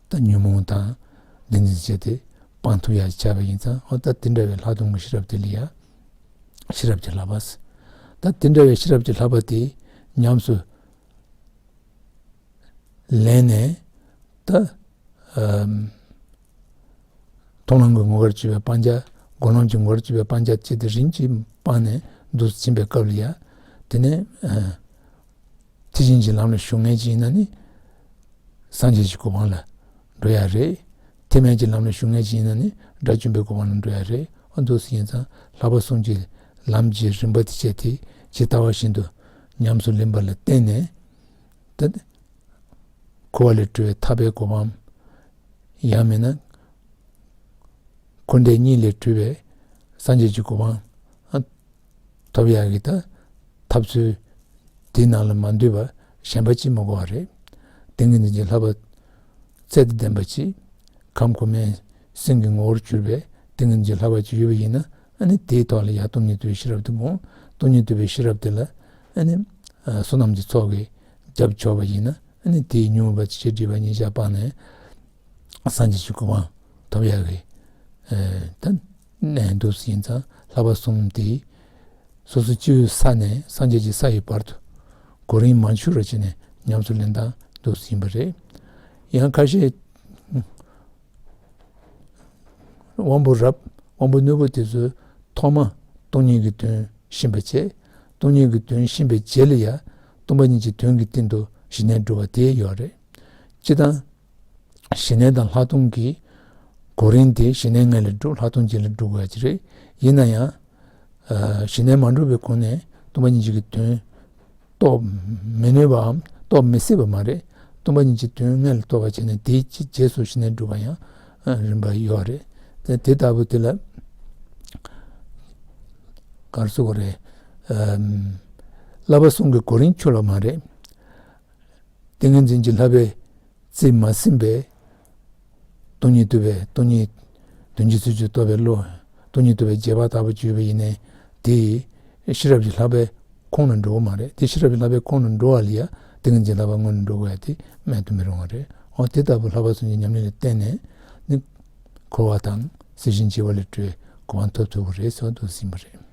ད་ཉོན་མོངས་དང་བདེན་འཛིན་བྱས་ཏེ་སྤང་ཐུབ་ཡ་བྱས་པ་ཡིན་ཙང་། འོ་ད་དེ་འདྲ་བའི་ལྷག་མཐོང་གི་ཤེས་རབ་དེ་ལ་ཡ་ཤེས་རབ་ཀྱི་བསླབ་པ་ཟེར། ད་དེ་འདྲ་བའི་ཤེས་རབ་ཀྱི་བསླབ་པ་དེ་ཉམས་སུ་ལེན་ནས། ད་ཨམ། མཐོང་ལམ་གྱི་ངོ་སྐལ་གྱུར་པའི་སྤང་བྱ། སྒོམ་ལམ་གྱི་ངོ་སྐལ་གྱུར་པའི་སྤང་བྱ་བཅས་དེ་རིམ་གྱིས་སྤངས་ནས་འདུག་ཕྱིན་པའི་སྐབས་ལ་ཡ། དེ་ནས་ཨ། ཐེག་ཆེན་གྱི་ལམ་ལ་ཞུགས་མཁན་ཅིག་ཡིན་ན་ནི་སངས་རྒྱས་ཀྱི་གོ་འཕང་ལ་འགྲོ་ཡ་རེད། ཐེག་དམན་གྱི་ལམ་ལ་ཞུགས་མཁན་ཅིག་ཡིན་ན་ནི་དགྲ་བཅོམ་པའི་གོ་འཕང་ལ་འགྲོ་ཡ་རེད། ཨ། འདུག་སེ་ཡིན་ཙང་བསླབ་པ་གསུམ་གྱི་ལམ་གྱི་རིམ་པ་དེ་བྱས་ཏེ་ཇི་ལྟ་བ་བཞིན་དུ་ཉམས་སུ་ལེན་པ་ལ་བརྟེན་ནས། ད་འཁོར་བ་ལས་གྲོལ་བའི་ཐར་པའི་གོ་འཕང་། ཡང་མིན་ན་འཁོར་འདས་གཉིས་ལས་གྲོལ་བའི་སངས་རྒྱས་ཀྱི་གོ་འཕང་ཐོབ་ཡག་གི་ད་ཐབས་ཚུལ་དེའི་ནང་ལ་མ་འདུས་པ་གཞན་པ་ཅིག་མི་དགོས་པ་རེད། ཏིང་ངེ་འཛིན་གྱི་བསླབ་པ་ཚད་དང་ལྡན་པ་ཅིག་ཁམས་གོང་མའི་སེམས་ཀྱི་ངོ་བོར་གྱུར་པའི་ཏིང་ངེ་འཛིན་གྱི་བསླབ་པ་ཅིག་ཡོད་པ་ཡིན་ན། ཨ་ནི་དེའི་ཐོག་ལ་ཡ་སྟོང་ཉིད་རྟོགས་པའི་ཤེས་རབ་དེ་དགོངས། སྟོང་ཉིད་རྟོགས་པའི་ཤེས་རབ་དེ་ལ་ཨ་ནི་ཨ་བསོད་ནམས་ཀྱི་ཚོགས་ཀྱིས་རྒྱབ་ཕྱོགས་པ་ཡིན་ན། ཨ་ནི་དེའི་ཉོན་མོངས་པ་ཆེ་སྒྲིབ་པ་གཉིས་ཆར་སྤངས་ནས་སངས་རྒྱས་ཀྱི་གོ་འཕང་ཐོབ་ཡག་གི་ཨ་ད་གནད་འདུག་སེ་ཡིན་ཙང་། བསླབ་པ་གསུམ་དེ་སོ་སོ་སྤྱི་བོའི་ས་ནས་སངས་རྒྱས་ཀྱི་ས་ཡི་བར་དུ་གོ་རིམ་མ་འཆུག་ར་བྱས་ནས་ཉམས་སུ་ལེན་སྟངས་འདུག་སེ་ཡིན་པ་རེད། ཡང་ཁ་ཤས་དབང་པོ་རབ། དབང་པོ་རྣོན་པོ་དེ་ཚོས་ཐོག་མ་སྟོང་ཉིད་ཀྱི་དོན་ཤེས་པ་བྱས། སྟོང་ཉིད་ཀྱི་དོན་ཤེས་པའི་རྗེས་ལ་ཡང་སྟོང་པ་ཉིད་ཀྱི་དོན་གྱི་སྟེང་དུ་ཞི་གནས་སྒྲུབ་པ་དེ་ཡོད་རེད། སྤྱིར་བཏང་། ཞི་གནས་དང་ལྷག་མཐོང་གི་གོ་རིམ་དེ་ཞི་གནས་སྔ་ལ་སྒྲུབ། ལྷག་མཐོང་རྗེས་ལ་སྒྲུབ་དགོས་ཀྱི་རེད། ཡིན་ན་ཡང་། ཞི་གནས་མ་འགྲུབ་པའི་གོང་ནས་སྟོང་པ་ཉིད་ཀྱི་དོན་རྟོགས་མི་ནུས་པའམ་རྟོགས་མི་སྲིད་པ་མ་རེད། སྟོང་པ་ཉིད་ཀྱི་དོན་སྔ་ལ་རྟོགས་པར་བྱས་ནས་དེའི་རྗེས་སུ་ཞི་གནས་སྒྲུབ་པ་ཡང་རིམ་པ་ཡོད་རེད། དེ་དེ་ལྟ་བུ་དེ་ལ་ག་རེ་ཟེར་དགོས་རེད། བསླབ་པ་གསུམ་གྱི་གོ་རིམ་ཆོད་ལ་མ་རེད། ཏིང་ངེ་འཛིན་གྱི་བསླབ་པའི་རྩིས་མ་ཟིན་པའི་སྟོང་ཉིད་རྟོགས་པའི་སྟོང་ཉིད་དོན་སྤྱི་ཚུལ་གྱིས་རྟོགས་པའི་བློ། སྟོང་ཉིད་རྟོགས་པའི་རྗེས་དཔག་ལྟ་བུ་བརྗོད་པ་ཡིན་ནའི་དེ་ཤེས་རབ་ཀྱི་བསླབ་པའི་ཁོངས་ནང་འགྲོ་གི་མ་རེད། དེ་ཤེས་རབ་ཀྱི་བསླབ་པའི་ཁོངས་ནང་འགྲོ་བ་ལ་ཡང་ཏིང་ངེ་འཛིན་བསླབ་པ་སྔོན་ནས་འགྲོ་དགོས་ཡ་དེ་མེད་དུ་མི་རུང་བ་རེད། འོ་དེ་ལྟ་བུ་བསླབ་པ་གསུམ་གྱི་ཉམས་ལེན་ལ་བརྟེན་ནས་ནི་འཁོར་བ་དང་སྲིད་ཞིའི་འབྱེད་པ་ལས་གྲོལ་གོ་འཕང་ཐོབ་ཐུབ་པ་རེད་ཟེར་བ་འདུག་ཟིན་པ་རེད།